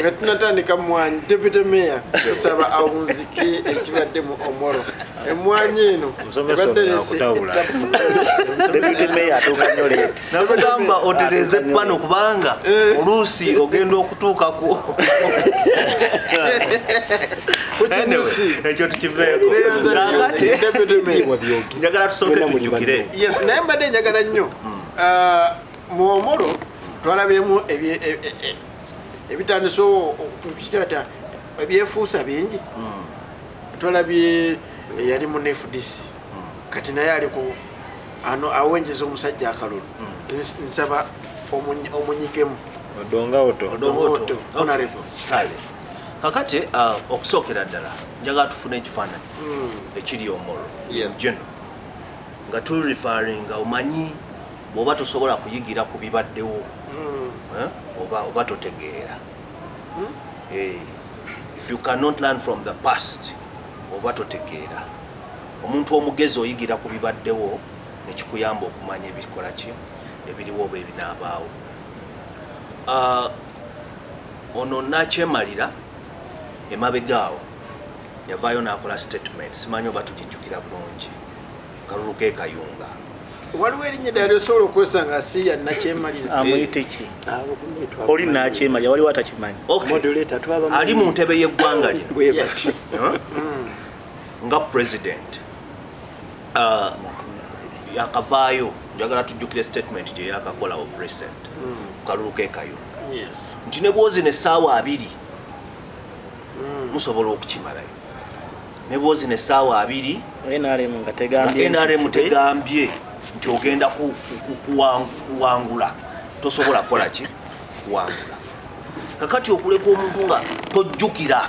Nga tunatandika mwanyi, deputy mayor tusaba awunzike ekibadde mu Omoro, emwanyi eno Omusomesa ebadde ono erese akutabula. ettabu. Deputy mayor atuuka nnyo late. Nakugamba otereze pano kubanga oluusi ogenda okutuuka ku Ku kinyusi. Ekyo tukiveeko. Kaakati Deputy mayor. njagala tusooke Mwena muli. tujjukire. Yes, naye mbadde njagala nnyo. Mu Omoro twalabyemu ebitandise okukitata ebyefuusa bingi. Twalabye eyali mu FDC, kati naye ali ku ano awenjeza omusajja akalulu. Nsaba omunyigemu. Odonga Otto. Odonga Otto. Honorable. Kale kakati okusookera ddala njagala tufune ekifaananyi ekiri Omoro gino nga tureferringa. Omanyi bw'oba tosobola kuyigira ku bibaddewo, eh, oba totegeera. If you cannot learn from the past, oba totegeera. Omuntu omugezi oyigira ku bibaddewo nekikuyamba okumanya ebikola ki ebiriwo oba ebinaabaawo. Ono nakyemalira emabega awo yavaayo n'akola statement, simanyi oba tugijjukira bulungi, kalulu ke Kayunga. Waliwo erinnya ddala lyosobola okwesanga si ya Nakyemalira. Amuyite ki oli Nakyemalira? Waliwo atakimanyi. Okay. Moderator, twaba Ali mu ntebe y'eggwanga lino Bwe bati. Huh? Nga president. Yakavaayo, njagala tujjukire statement gye yakakola of recent ku kalulu ke Kayunga nti ne bwozina essaawa 20 musobola okukimalayo, ne bwozina essaawa 20 NRM nga nga tegambye nti NRM kibe. Tegambye. Nti ogenda kuwangula, tosobola kukola ki? Kuwangula. Kakati okuleka omuntu nga tojjukira,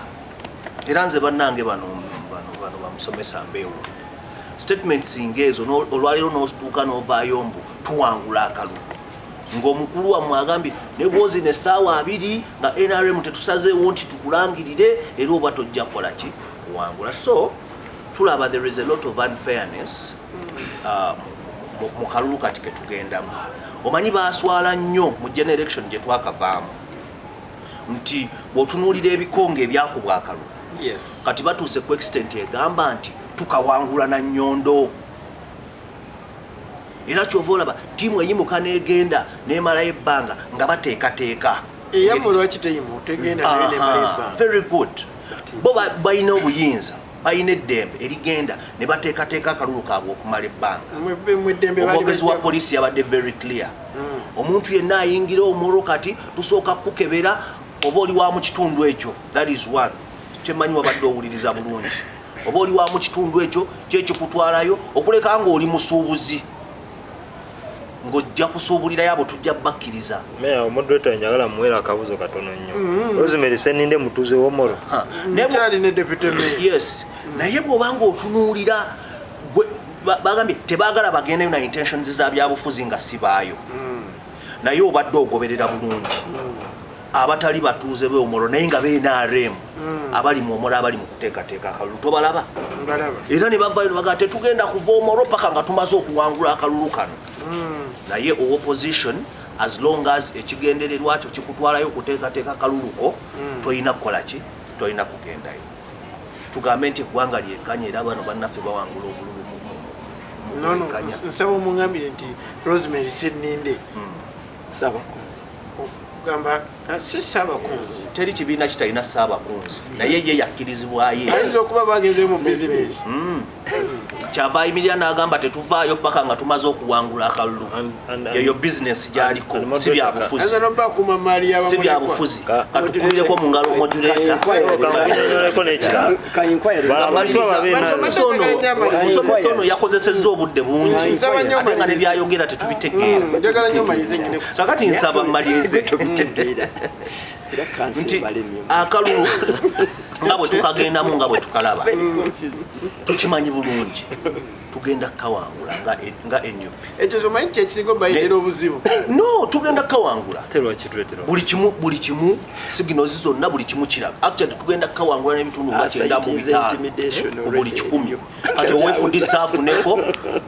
era nze bannange bano bano bano bamusomesa mbeewo statements ngaezo, olwaleero n'otuuka n'ovaayo mbu tuwangula akalulu, ng'omukulu wammwe agambye ne bwozina essaawa 20 nga NRM tetusazeewo nti tukulangirire, era oba tojja kukola ki? Kuwangula. So tulaba there is a lot of unfairness mu kalulu kati ketugendamu. Omanyi baswala nnyo mu general election gye twakavaamu, nti bw'otunuulira ebikonge ebyakubwa akalulu, kati batuuse ku extent egamba nti tukawangula na nnyondo. Era kyova olaba ttiimu eyimuka n'egenda n'emalayo ebbanga nga bateekateeka. Eyammwe lwaki teyimu tegenda naye nemala ebbanga? Very good. Bo balina obuyinza, balina eddembe erigenda ne bateekateeka akalulu kaabwe okumala ebbanga. Mwe eddembe bali Omwogezi wa poliisi yabadde very clear. Omuntu yenna ayingira omulwo kati tusooka kukebera oba oli wa mu kitundu ekyo. That is one. Kyemanyi wabadde owuliriza bulungi, oba oli wa mu kitundu ekyo kyekikutwalayo, okuleka ng'oli musuubuzi ng'ojja kusuubulirayo, abo tujja bakkiriza. Meya, omoderator, njagala muwera akabuzo katono nnyo. Rosemary Seninde mutuuze w'Omoro? Ha, Nkyali ne deputy mayor. Yes, naye bw'oba ng'otunuulira bagambye tebaagala bagendeyo na intentions za byabufuzi nga si baayo, naye obadde ogoberera bulungi abatali batuuze b'Omoro naye nga b'NRM abali mu Omoro, abali mu kuteekateeka akalulu, tobalaba? Mbalaba. Era ne bavayo ne bagamba tetugenda kuva Omoro paka nga tumaze okuwangula akalulu kano. Naye opposition, as long as ekigendererwa kyo kikutwalayo okuteekateeka akaluluko, tolina kukola ki? Tolina kugendayo. Tugambe nti eggwanga lyenkanya, era bano bannaffe bawangula obululu mu Nono bwenkanya. Nsaba omuŋambire nti Rosemary Seninde Saabakunzi. Kugamba si saabakunzi. Teri kibiina kitalina saabakunzi, naye ye yakkirizibwayo. Ayinza okuba bagenze mu bizinesi. Kyava ayimirira n'agamba tetuvaayo paka nga tumaze okuwangula akalulu. Yeyo bizinesi gyaliko, si byabufuzi. Ayinza noba akuuma maali Si y'abamulekwa. byabufuzi. Katukubireko mu ngalo moderator. Kankunyonyoleko n'ekirala. Abantu abo Omusomesa ono yakozesezza obudde bungi, Nsaba nnyo ate nga malirize. nebyayogera tetubitegeera. Njagala nnyo malirize nyine. Kakati nsaba mmalirize Tobitegeera era kansi nti balemye. akalulu nga bwe tukagendamu, nga bwe tukalaba, tukimanyi bulungi tugenda kukawangula nga NUP. Ekyo somanyi nti ekisinga obayitera obuzibu. No, tugenda kukawangula. Ate lwaki tuleetera? Buli kimu, buli kimu, signals zonna, buli kimu kiraga actually tugenda kukawangula n'ebitundu nga 95 ku buli 100. Kati owa FDC afuneko,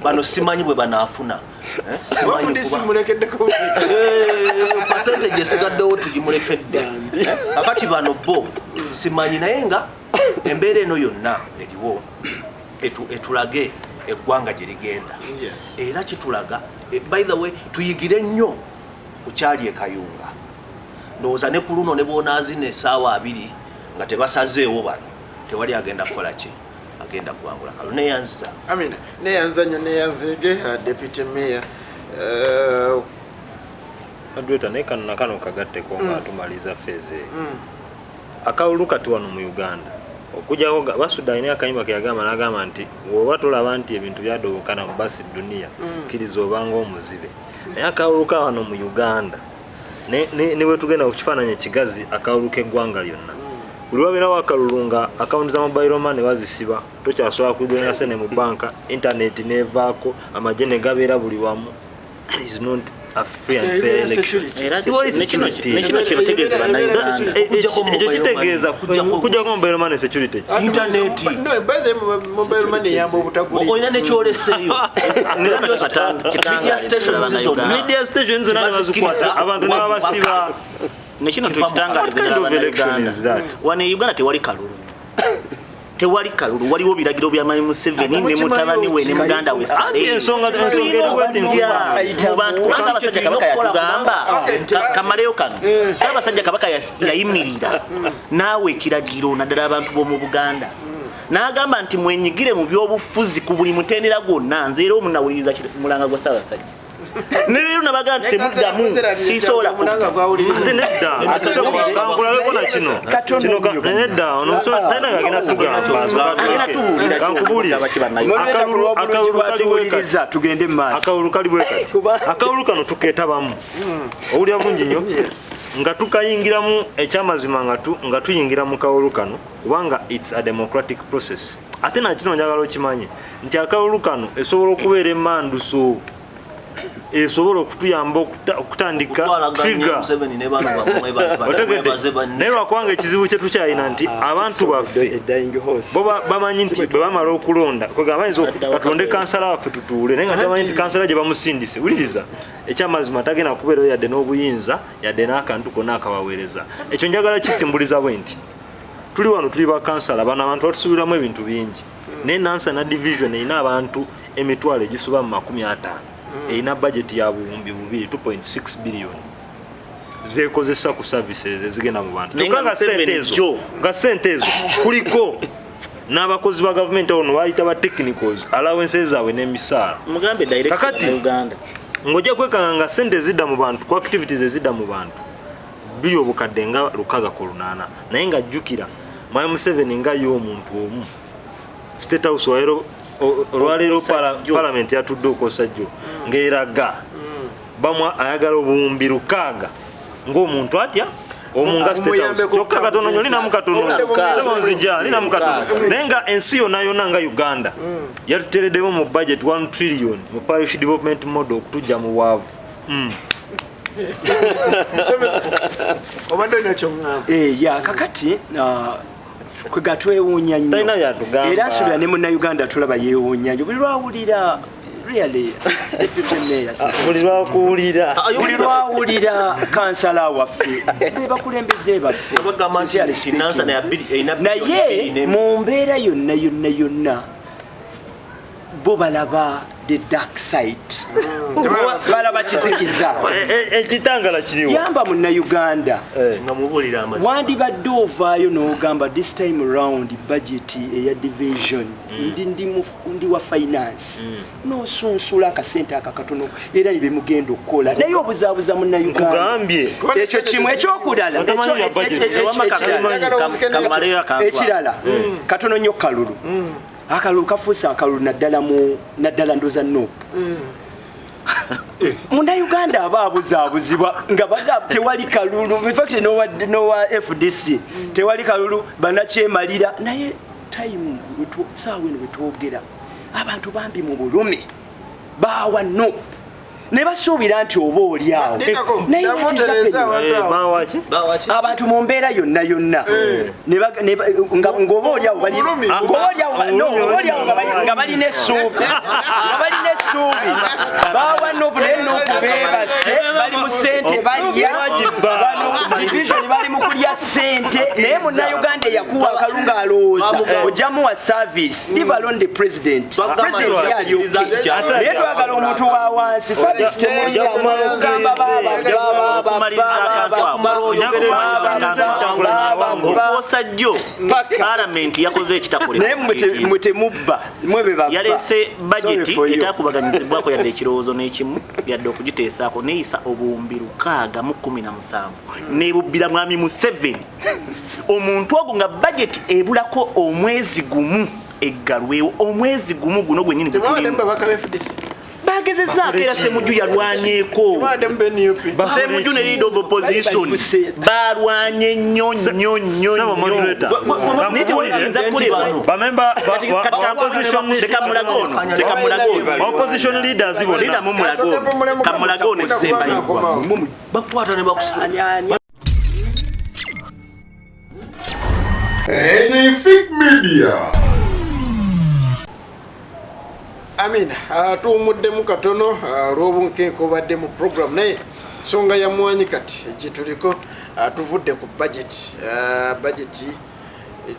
bano simanyi bwe banaafuna. Eh, simanyi. Wa FDC Kuba mulekeddeko. Eh, percentage esigaddewo tugimulekedde. Kakati bano bo simanyi, naye nga embeera eno yonna eriwo etulage eggwanga gye ligenda. Era kitulaga, by the way, tuyigire nnyo ku kyali e Kayunga. Ndowooza ne ku luno ne bwonaazina essaawa 20 nga tebasazeewo bano, tewali agenda kukola ki, agenda kuwangula kalo. Neyanziza. Amina, neyanza nnyo, neyanzeege deputy mayor. Moderator, naye kano nakano kagatteko nga tumaliza phase eyo. Akalulu kati wano mu Uganda, okujjako Basudde alina akayimba ke yagamba, n'agamba nti woba tolaba nti ebintu byadobokana mu basi duniya, kkiriza obanga omuzibe. Naye akalulu ka wano mu Uganda, ne bwe tugenda ku kifaananyi ekigazi, akalulu k'eggwanga lyonna, buli wabeerawo akalulu nga akawunti za mobile money bazisiba, tokyasobola kugenda sente mu banka, intaneti nevaako, amagye ne gabeera buli wamu. That is not a free and fair Ebeera election. security. Era Tewali nekino security. nekino kyebategeeza bannayuganda. Okuggyako Ekyo mobile kitegeeza money. Okuggyako- okuggyako mobile money security ki? Internet. No, by the way, mobile money eyamba obutagulira. Olina nekyoleseeyo, media stations zonna Media stations zonna Tebazikkiriza nebazikwata, abantu nebabasiba. Nekino Kiva mu- tukitangalize. What kind of election is that? Wano e Uganda tewali kalulu, tewali kalulu, waliwo biragiro bya Mwami Museveni ne mutabani we ne muganda we. Anti ensonga eri waiting. Mu bantu, kuba Ssaabasajja Kabaka yatugamba. Kamaleyo kano. Ssaabasajja Kabaka yayimirira naawe ekiragiro, naddala abantu b'omu Buganda, n'agamba nti mwenyigire mu byobufuzi ku buli mutendera gwonna. Nze era omunawuliriza mulanga gwa Ssaabasajja. Ne leero nabaga nti temuddamu, sisobola. Ate nedda, kankulaleko na kino. Kino nedda, ono omusolo talina gagenda kugamba. Agenda tubuulira. Kankubuulire. Akalulu Akalulu kali bwe kati. Tugende mu maaso. Akalulu kali bwe kati. Akalulu kano tukeetabamu, owulira bulungi nnyo, nga tukayingiramu. Ekyamazima nga tuyingira mu kalulu kano, kubanga it's a democratic process. Ate nakino njagala okimanye nti akalulu kano esobola okubeera emanduso esobola okutuyamba okutandika trigger. Museveni ne bano bamwebaze. Otegedde? Bamwebaze banne. Naye lwakubanga ekizibu kye tukyalina nti abantu baffe A dying horse. bo bamanyi nti bwe bamala okulonda, kwegamba bayinza katonde kansala waffe tutuule, naye nga tamanyi nti kansala gye bamusindise, wuliriza, ekyamazima tagenda kubeerayo yadde n'obuyinza yadde n'akantu konna akabaweereza. Ekyo njagala kisimbuliza bwe nti tuli wano, tuli bakansala, bano abantu batusuubiramu ebintu bingi, naye Nansana division erina abantu 50,000, erina budget ya 2,000, 2.6 billion zekozesa ku services ezigenda mu bantu. Naye Kyokka nga nga sente Museveni ezo jjo. Nga sente ezo kuliko n'abakozi ba gavumenti ono bayita ba technicals, allowances zaabwe n'emisaala. Mugambe director Kakati. wa Uganda. Ng'ojja kwekanga nga sente ezidda mu bantu ku activities ezidda mu bantu biri obukadde nga 608, naye nga jjukira mwami Museveni nga ye omuntu omu, State House olwaleero parliament yatudde okwosa jjo ng'eraga bamwa ayagala 6,000 ng'omuntu atya omu nga State House. Muyambeko. Kyokka katono nnyo, linamu katono. Sebo, nzija linamu katono, naye nga ensi yonna yonna nga Uganda yatuteereddemu mu budget 1 trillion mu parish development model okutujja mu bwavu. Musomesa, obadde olina kyoŋŋamba? Eh, ya kakati kwega twewuunya nnyo. Talina byatugamba. Era nsuubira ne munnayuganda tulaba yeewuunya nnyo buli lwawulira really deputy mayor. Buli lwakuwulira. Buli lwawulira kansala waffe, be bakulembeze baffe, Bagamba nti sincerely speaking. Nansana ya erina biliyoni Naye 2 mu mbeera yonna yonna yonna bo balaba the dark side, balaba kizikiza. Ekitangala kiriwo. Yamba munnayuganda. Nga mubuulira amazima. Wandibadde ovaayo n'ogamba this time round budget eya division, ndi wa finance, n'osunsula akasente aka katono era ebimugenda okukola, naye obuzaabuza munnayuganda. Nkugambye. Ekyo kimu. Ekyokulala Otamanyi bya budget. Kamaleyo akantu ako. Ekirala katono nnyo, kalulu. Akalulu kafuuse akalulu naddala mu naddala ndoza NUP. Munnayuganda aba abuzaabuzibwa nga baga tewali kalulu. In fact nowa FDC tewali kalulu, banakyemalira. Naye time saawa eno wetwogera abantu bambi mu bulumi baawa NUP ne basuubira nti oba oli awo. Lindako, Naye what is damutereza happening? abantu abo. Bawaki? Bawaki? Abantu mu mbeera yonna yonna ng'oba oli awo Obulumi. ng'oba oli awo no, ng'oba oli awo nga balina essuubi, nga balina essuubi, baawa NUP, naye NUP beebase, bali mu ssente balya. Bano division bali mu kulya ssente, naye munnayuganda eyakuwa akalu ng'alowooza ojjamuwa service, leave alone the president. Twagamba President nti ye ali akkiriza nti okay, kyagala. naye twagala omuntu wa wansi, service temugamba. Okwosa jjo palamenti yakoze ekitakolebwa. Naye mwe temubba, mwe be babba. Yaleese bajeti Sorry for you. etakubaganyizibwako yadde ekirowoozo n'ekimu, yadde okugiteesaako, neeyisa 617,000 nebubbira mwami Museveni, omuntu ogwo, nga bajeti ebulako omwezi gumu eggalwewo, omwezi gumu guno gwennyini gwe Temwabaddemu tulimu. babaka ba FDC? Bagezezaako, era Semuju yalwanyeeko. Temwabaddemu ba NUP? Semuju ne leader of opposition balwanye nnyo nnyo nnyo Sebo nnyo. moderator. Naye tewali ayinza kukolebwa. Bamemba Kati leka mulage ono, leka mulage ono. opposition leaders bonna. Linda, mumulage ono, kamulage ono ekisembayo. Bakukwata ne bakusitula. Ani- Anything Media. Amina, tuwumuddemu katono olw'obunkenke obadde mu program, naye nsonga ya mwanyi kati gyetuliko. Tuvudde ku budget. Budget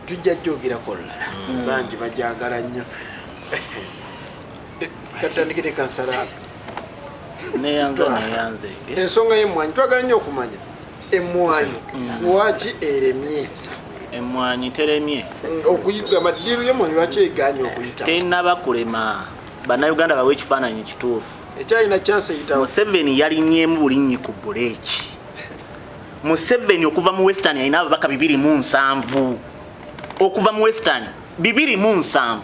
tujja gyogerako olulala, bangi bajagala nnyo. Katandikire kansala. Neyanza, neyanzege. Ensonga y'emmwanyi, twagala nnyo okumanya emmwanyi lwaki eremye. Emwanyi teremye. Okuyiga madiru y'emmwanyi lwaki eganye okuyita? Tenaba kulema. Bannayuganda bawe ekifaananyi kituufu. Ekyalina chance eyitawo. Museveni yalinnyemu bulinnyi ku buleeki. Museveni okuva mu Western alina ababaka 27, okuva mu Western 27.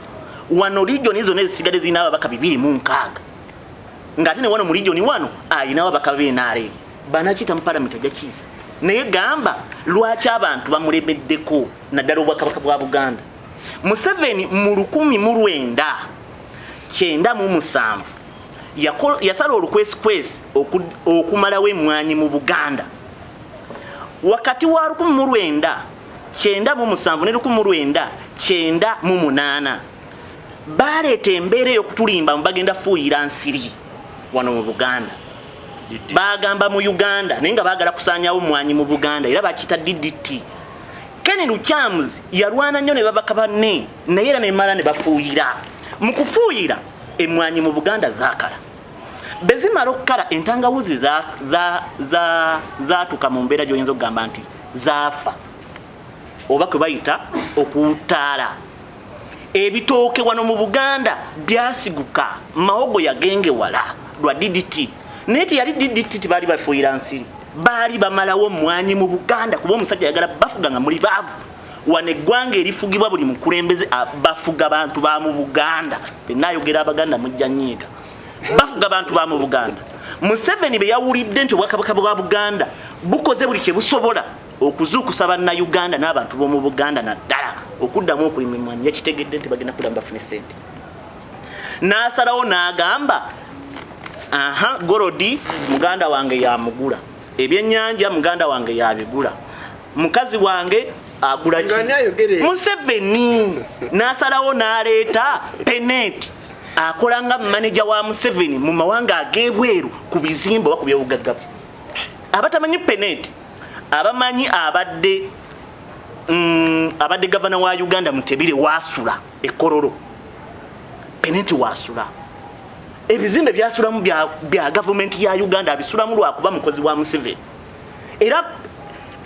Wano region zonna ezisigadde zirina ababaka 26, ng'ate ne wano mu region wano alinawo ababaka ba NRM. Banakiyita mu palamenti ajja kiyisa. Naye gamba lwaki abantu bamulemeddeko, naddala obwakabaka bwa Buganda. Museveni mu 1997 yasala olukwesikwesi okumalawo emmwanyi mu Buganda. Wakati wa 1997 ne 1998 baleeta embeera ey'okutulimba mu bagenda fuuyira nsiri wano mu Buganda. Bagamba mu Uganda naye nga baagala kusaanyawo mmwanyi mu Buganda, era bakiyita DDT. Ken Lukyamuzi yalwana nnyo ne babaka banne, naye era nemala ne bafuuyira. Mu kufuuyira emmwanyi mu Buganda zaakala. Bwe zimala okukala, entangawuzi zaatuka mu mbeera gy'oyinza okugamba nti zaafa, oba kwe bayita okuwutaala. Ebitooke wano mu Buganda byasiguka, mawogo yagengewala lwa DDT. Naye teyali DDT, tebaali bafuuyira nsiri, baali bamalawo mmwanyi mu Buganda, kuba omusajja ayagala bafuga nga muli baavu. Wano eggwanga erifugibwa buli mukulembeze, bafuga bantu ba mu Buganda. Bwe Abaganda mujja nnyiiga, bafuga bantu ba mu Buganda. Museveni bwe yawulidde nti obwakabaka bwa Buganda bukoze buli kye busobola okuzuukusa Bannayuganda n'abantu b'omu Buganda naddala okuddamu okulima emmwanyi, yakitegedde nti bagenda kuddamu bafune ssente. N'asalawo n'agamba, aha, gold muganda wange yamugula, ebyennyanja muganda wange yabigula, mukazi wange agula ki? Ng'ani ayogera ebyo? Museveni n'asalawo n'aleeta Penet akola nga maneja wa Museveni mu mawanga ag'ebweru ku bizimbe oba ku byobugagga bwe. Abatamanyi Penet, abamanyi abadde gavana wa Uganda Mutebile wasula ekololo, Penet wasula. Ebizimbe byasulamu bya gavumenti ya Uganda, abisulamu lwakuba mukozi wa Museveni. Era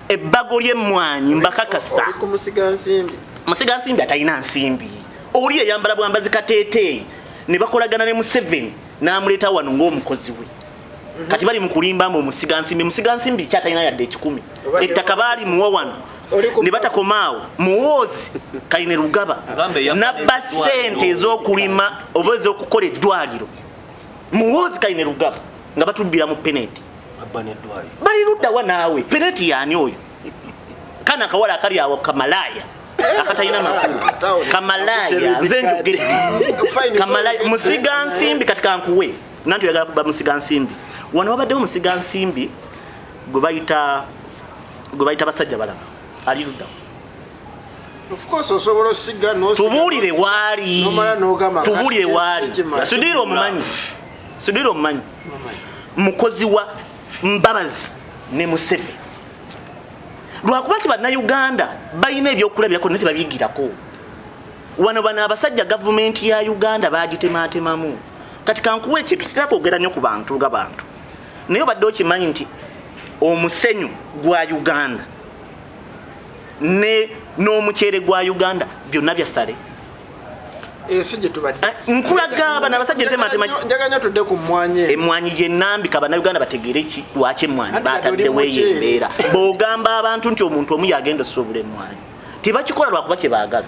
ebbago ly'emmwanyi mbakakasa. Oli ku musigansimbi. Musigansimbi atalina nsimbi, oli yayambala bwambazi kateeteeyi ne bakolagana ne Museveni n'amuleeta wano ng'omukozi we. Kati bali mu kulimba mbu omusigansimbi, musigansimbi kyatalina yadde 100. Ettaka baali muwa wano ne batakomaawo. Muwoozi Kaine Rugaba Gambe eyabba nabba n'eddwaliro. ssente ez'okulima oba ez'okukola eddwaliro. Muwoozi Kaine Rugaba nga batubbira mu Peneti. Abba n'eddwaliro. Bali ludda wa naawe? Peneti yaani oyo? Kana akawala akali awo kamalaaya akatalina makulu, kamalaaya, nze njogedde kamalaaya, musiga nsimbi. Kati kankuwe nanti oyagala kuba musiga nsimbi. Wano wabaddewo musiga nsimbi gwe bayita basajja balaba, ali luddawo. Of course osobola osiga n'osiga, Tubuulire waali. N'omala n'ogamba, Tubuulire waali. Kimala. Sudiira omumanyi? Sudiira omumanyi? Mukozi wa Mbabazi ne Museveni. Lwakuba nti Bannayuganda balina ebyokulabirako naye tebabiyigirako. Wano bano abasajja gavumenti ya Uganda bagitematemamu. Kati kankuwa ekintu, sitera kwogera nnyo ku bantu nga bantu, naye obadde okimanyi nti omusenyu gwa Uganda ne n'omuceere gwa Uganda byonna byasale? Ensi gye tubadde. Nkulaga bano abasajja entematema. Njagala nnyo tudde ku mmwanyi eno. Emmwanyi gye nnambika Bannayuganda bategeere ki lwaki emmwanyi Anti kati bataddewo oli eyo muceere. embeera. Bw'ogamba abantu nti omuntu omu yagenda osuubula emmwanyi, tebakikola lwakuba kye baagala,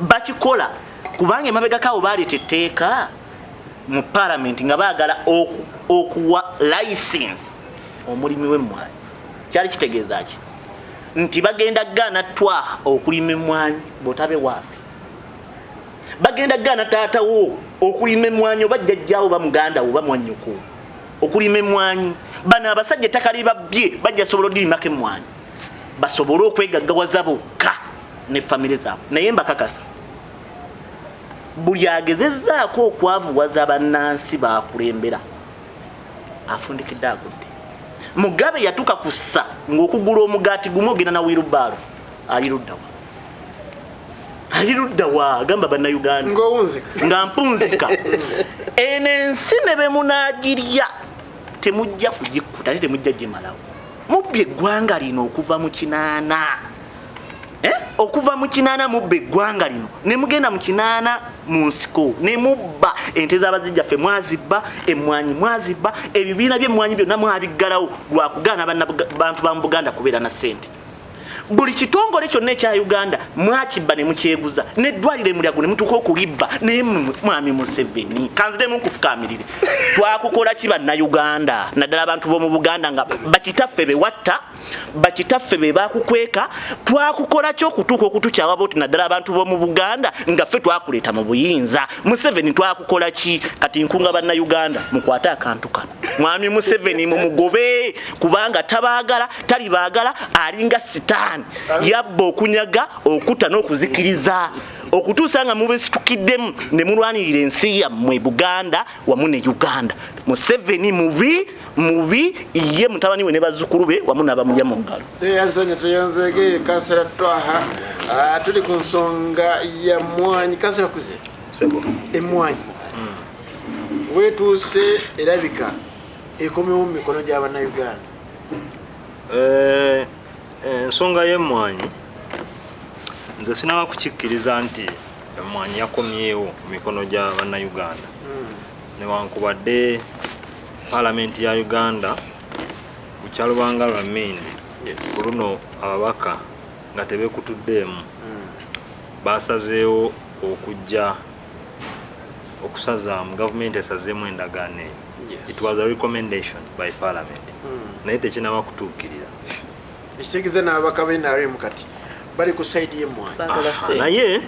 bakikola kubanga emabegako awo baleeta etteeka mu paalamenti nga baagala okuwa license omulimi w'emmwanyi. Kyali kitegeeza ki? Nti bagenda gaana twaha okulima emmwanyi bw'otabe waapi, bagenda gaana taatawo okulima emmwanyi oba jjajjaawo oba muganda wo oba mwannyoko okulima emmwanyi. Bano abasajja ettaka libabbye bajja sobola odirimako emmwanyi basobole okwegaggawaza bokka ne famire zaabwe. Naye mbakakasa, buli agezezzaako okwavuwaza bannansi bakulembera afundikidde agudde. Mugabe yatuuka ku ssa ng'okugula omugaati gumu ogenda na wheelbarrow. Ali luddawa? Ali luddawa? Agamba Bannayuganda Ng'owunzika. Nga mpunzika. Eno ensi ne be munaagirya temujja kugikkuta, ate temujja gimalawo. Mubbye eggwanga lino okuva mu 80. Okuva mu 80 mubba eggwanga lino, ne mugenda mu 80 mu nsiko ne mubba ente z'abazijjaffe, mwazibba emmwanyi, mwazibba ebibiina by'emmwanyi byonna mwabiggalawo lwakugaana bantu ba mu Buganda kubeera na ssente. Buli kitongole kyonna ekya Uganda mwakibba ne mukyeguza, n'eddwaliro emulyago ne mutuuka okulibba. Naye mwami Museveni, kanziremu nkufukaamirire, twakukola ki Bannayuganda, naddala abantu b'omu Buganda nga bakitaffe be watta, bakitaffe be bakukweka? Twakukola ki okutuuka okutukyawa boti, naddala abantu b'omu Buganda nga ffe twakuleeta mu buyinza? Museveni, twakukola ki? Kati nkunga Bannayuganda, mukwate akantu kano, mwami Museveni mumugobe, kubanga tabaagala, talibaagala. Alinga sitaani, yabba, okunyaga, okutta n'okuzikiriza, okutuusa nga mubesitukiddemu ne mulwanirira ensi yammwe Buganda wamu ne Uganda. Museveni mubi, mubi, ye, mutabani we ne bazzukulu be wamu n'abamulya mu ngalo. Tweyanzanya, tweyanzege kansala Twaha. Tuli ku nsonga ya mwanyi. Kansala Kuze, Sebo. Emwanyi wetuuse erabika ekomewo mu mikono gy'Abannayuganda. Ensonga y'emmwanyi, nze sinaba kukikkiriza nti emmwanyi yakomyewo mu mikono gya Bannayuganda, newankubadde Paalamenti ya Uganda bukyalubanga lwa mindi ku luno ababaka nga tebekutuddeemu basazeewo okujja okusazaamu, gavumenti esazeemu endagaano eyo. It was a recommendation by parliament, naye tekinaba kutuukirira. Ekitegeeza n'ababaka ba NRM kati bali ku side y'emmwanyi. Baagala Aha, ssente. Naye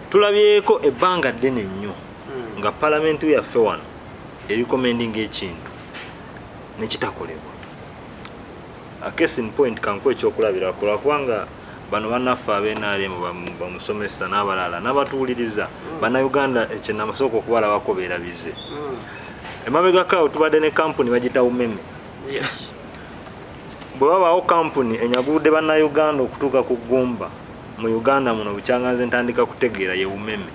tulabyeko ebbanga ddene nnyo nga palamenti yaffe wano erecommendinga ekintu nekitakolebwa. A case in point, kankuwa ekyokulabirako, lwakubanga bano bannaffe ab'NRM bamusomesa n'abalala n'abatuwuliriza Bannayuganda, ekyenamasooka okubalabako beerabize. Emabegako awo tubadde ne kampuni bagita Umeme. Bwe wabaawo kampuni enyaguludde Bannayuganda okutuuka ku ggumba mu Uganda muno bukyanganze ntandika kutegeera, ye Umeme.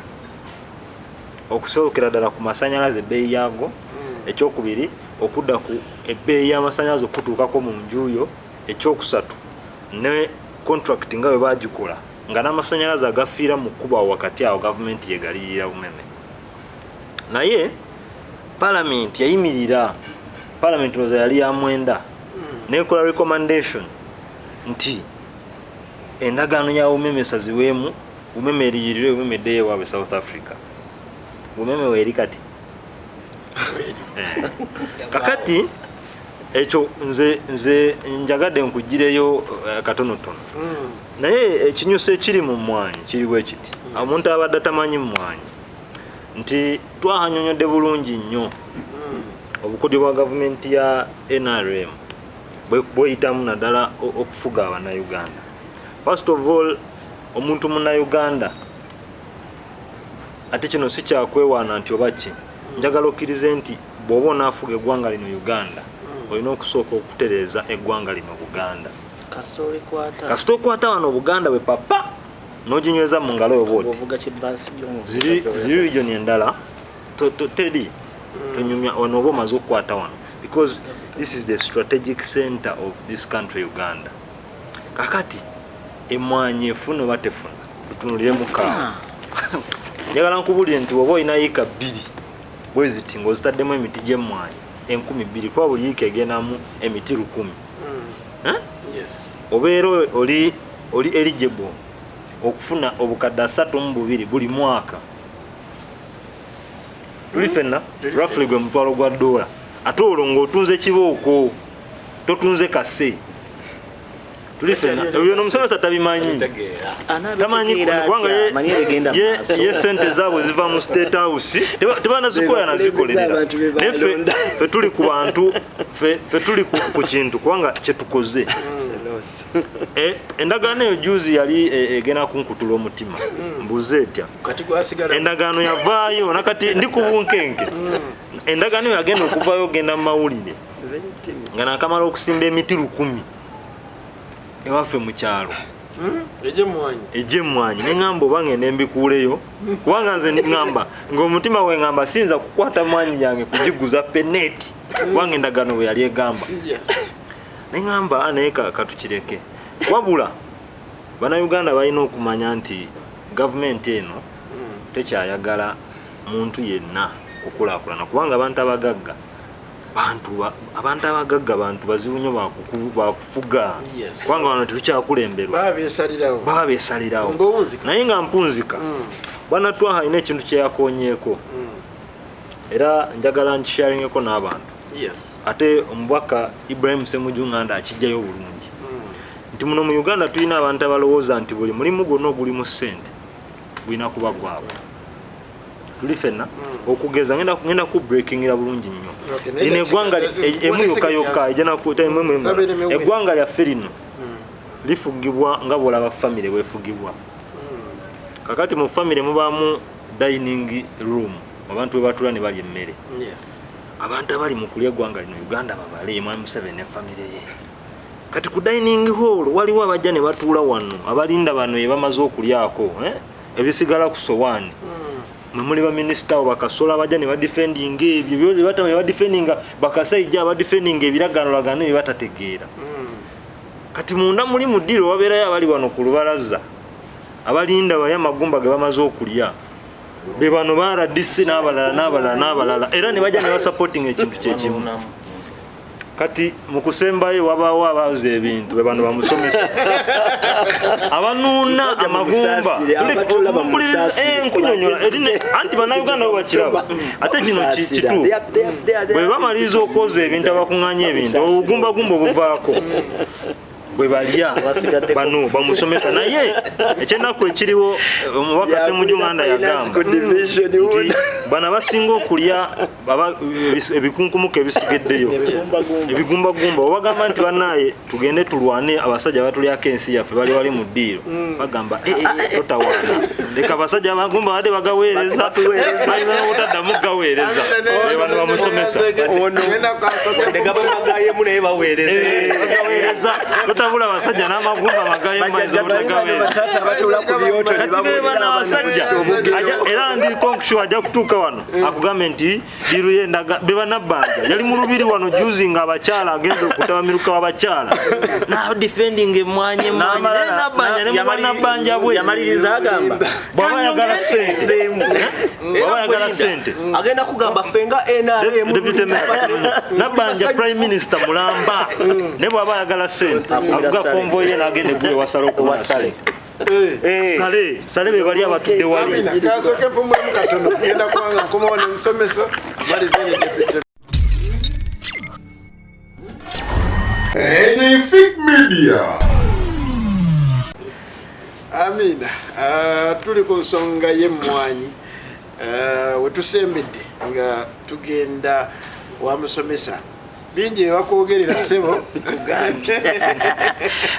Okusookera ddala ku masanyalaze, ebbeeyi yaago. Ekyokubiri, okudda ku ebbeeyi y'amasanyalaze okutuukako mu njuyo. Ekyokusatu, ne contract nga bwe bagikola nga n'amasanyalaze agafiira mu kkubo awo wakati awo gavumenti yegalirira Umeme. Naye palamenti yayimirira, palamenti ndowooza yali ya 9, nekola recommendation nti endagaano ya Umeme esaziweemu, Umeme eriyirire, Umeme eddeyo ewaabwe South Africa. Umeme weeri kati. Kakati ekyo nze njagadde nkugireyo katonotono. Naye ekinyuso ekiri mu mmwanyi kiri bwe kiti: omuntu abadde atamanyi mmwanyi, nti twahanyonyodde bulungi nnyo obukodyo bwa gavumenti ya NRM bweyitamu naddala okufuga Abannayuganda. First of all, omuntu Munnayuganda, ate kino si kyakwewaana nti oba ki, njagala okkirize nti bw'oba onaafuga eggwanga lino Uganda, olina okusooka okutereeza eggwanga lino Buganda. Kasita olikwata. Kasita okwata wano Obuganda bwe papa n'oginyweza mu ngalo yo bwoti, ovuga kibansi. Ziri region endala teri tonyumya wano oba omaze okukwata wano, because this is the strategic center of this country Uganda. Kakati emwanyi efuna oba tefuna, tutunulire mukaawo. Njagala nkubulire nti oba olina yiika 2 bwe ziti ng'ozitaddemu emiti gy'emmwanyi 2000, kuba buli yiika egendamu emiti 1000, Eh? Yes. Obeera oli eligible okufuna obukadde 32 buli mwaka. Tuli fenna? Tuli. Roughly gwe mutwalo gwa dola, ate olwo ng'otunze kibooko, totunze kase. Tuli fenna? Teri Ebyo nomusomesa tabimanyi, tamanyi, kubanga ye sente zaabwe ziva mu State House, tebanazikola nazikolerera. Abantu be Naye balonda. ffe tuli ku bantu, ffe tuli ku kintu, kubanga kyetukoze. Endagaano eyo juzi yali egenda kunkutula omutima, mbuze etya? Kati gwasigala. Endagaano yavaayo, nakati ndi ku bunkenke. Endagaano eyo yagenda okuvaayo ogenda mu mawulire nga nakamala okusimba emiti 1000 ewaffe mu kyalo. Egyemmwanyi. Egyemmwanyi. Neŋŋamba oba ngende mbikuuleyo, kubanga nze ŋŋamba ng'omutima gwe ŋŋamba siyinza kukwata mwanyi yange kugiguza peneti, kubanga endagaano bwe yali egamba. Neŋŋamba, "Ah, naye katukireke." Wabula Bannayuganda balina okumanya nti gavumenti eno tekyayagala muntu yenna kukulaakulana, kubanga abantu abagagga bantu abagagga bantu bazibu nnyo bakufuga. Kubanga wano tetukyakulemberwa, baba beesalirawo, baba beesalirawo. Naye nga mpunzika, Bwana Twaha alina ekintu kyeyakonyeeko, era njagala nkisharingeko n'abantu. Ate omubaka Ibrahim Semuju Nganda akijjayo bulungi nti muno mu Uganda tulina abantu abalowooza nti buli mulimu gwonna ogulimu ssente gulina kuba gwabwe. Tuli fenna okugeza ngenda ku breakingira bulungi nnyo. Okay, naye Lino eggwanga emu yokka yokka ejja Nsaba ereme wera. Eggwanga lyaffe lino lifugibwa nga bw'olaba famire bwefugibwa. Kakati mu famire mubaamu dining room, abantu we batuula ne balya emmere. Abantu abali mu kulya eggwanga lino Uganda babale Mwami Museveni ne famire ye. Kati ku dining hall waliwo abajja ne batuula wano abalinda bano ye bamaze okulyako, ebisigala ku sowaani. Mwe muli baminisita abo bakasola abajja ne badefendinga ebyo bye badefendinga, bakasajja abadefendinga ebiraganolagano bye batategeera. Kati munda muli mu ddiiro wabeerayo abali wano ku lubalaza abalinda bali amagumba ge bamaze okulya, be bano ba RDC n'abalala n'abalala n'abalala, era ne bajja ne basupportinga ekintu kyekimu. Kati mu kusembayo wabaawo abaaza ebintu, be bano bamusomesa abanuuna Musajja amagumba. mumusasire, abatula bamusasire. Nkunyonyola anti bannayuganda bo bakiraba, ate kino Bamusasira. kituufu. They Bwe bamaliriza okwoza ebintu, abakuŋŋaanya ebintu, obugumbagumba obuvaako bwe balya bano bamusomesa. Naye ekyenaku ekiriwo, omubaka Semuju Nganda Finance yagamba division nti wona. bano abasinga okulya ebikunkumuka ebisigeddeyo, ebigumbagumba, obagamba nti bannaaye tugende tulwane abasajja batulyako ensi yaffe bali wali mu ddiiro, bagamba "Eh, eh, eh, totawaana, leka abasajja amagumba badde bagaweereza, balina obutaddamu gaweereza." Be bano bamusomesa. Wadde gabamagayemu naye baweereza. Eh, bagaweereza, totabula abasajja n'amagumba magayemu bayinza obutagaweereza. Batata abatula ku byoto ne Kati be babuulira bano abaana abasajja obugero. Era ndi konkushu ajja kutuuka wano akugambe nti diru yendaga be banabbanja yali mu lubiri wano juzi nga abakyala agenze okutaba miruka w'abakyala na defending emwanyi emwanyi N'amala naye nabbanja ne muba nabbanja bwe Yamaliriza agamba bw'aba ayagala ssente, bw'aba ayagala ssente Agenda kugamba ffe nga NRM Deputy Mayor, nabbanja prime minister mulamba, naye bw'aba ayagala ssente avuga Sale. konvoyi ye n'agenda eggulu ewasala okumala Wasale. ssente. Sale sale be bali abatudde wali. Amina, kansooke mpumulemu katono, ngenda kubanga nkomawo ne musomesa malize ne deputy. Anything Media. Amina, tuli ku nsonga y'emmwanyi, wetusembedde nga tugenda wa musomesa, bingi ebakwogerera ssebo.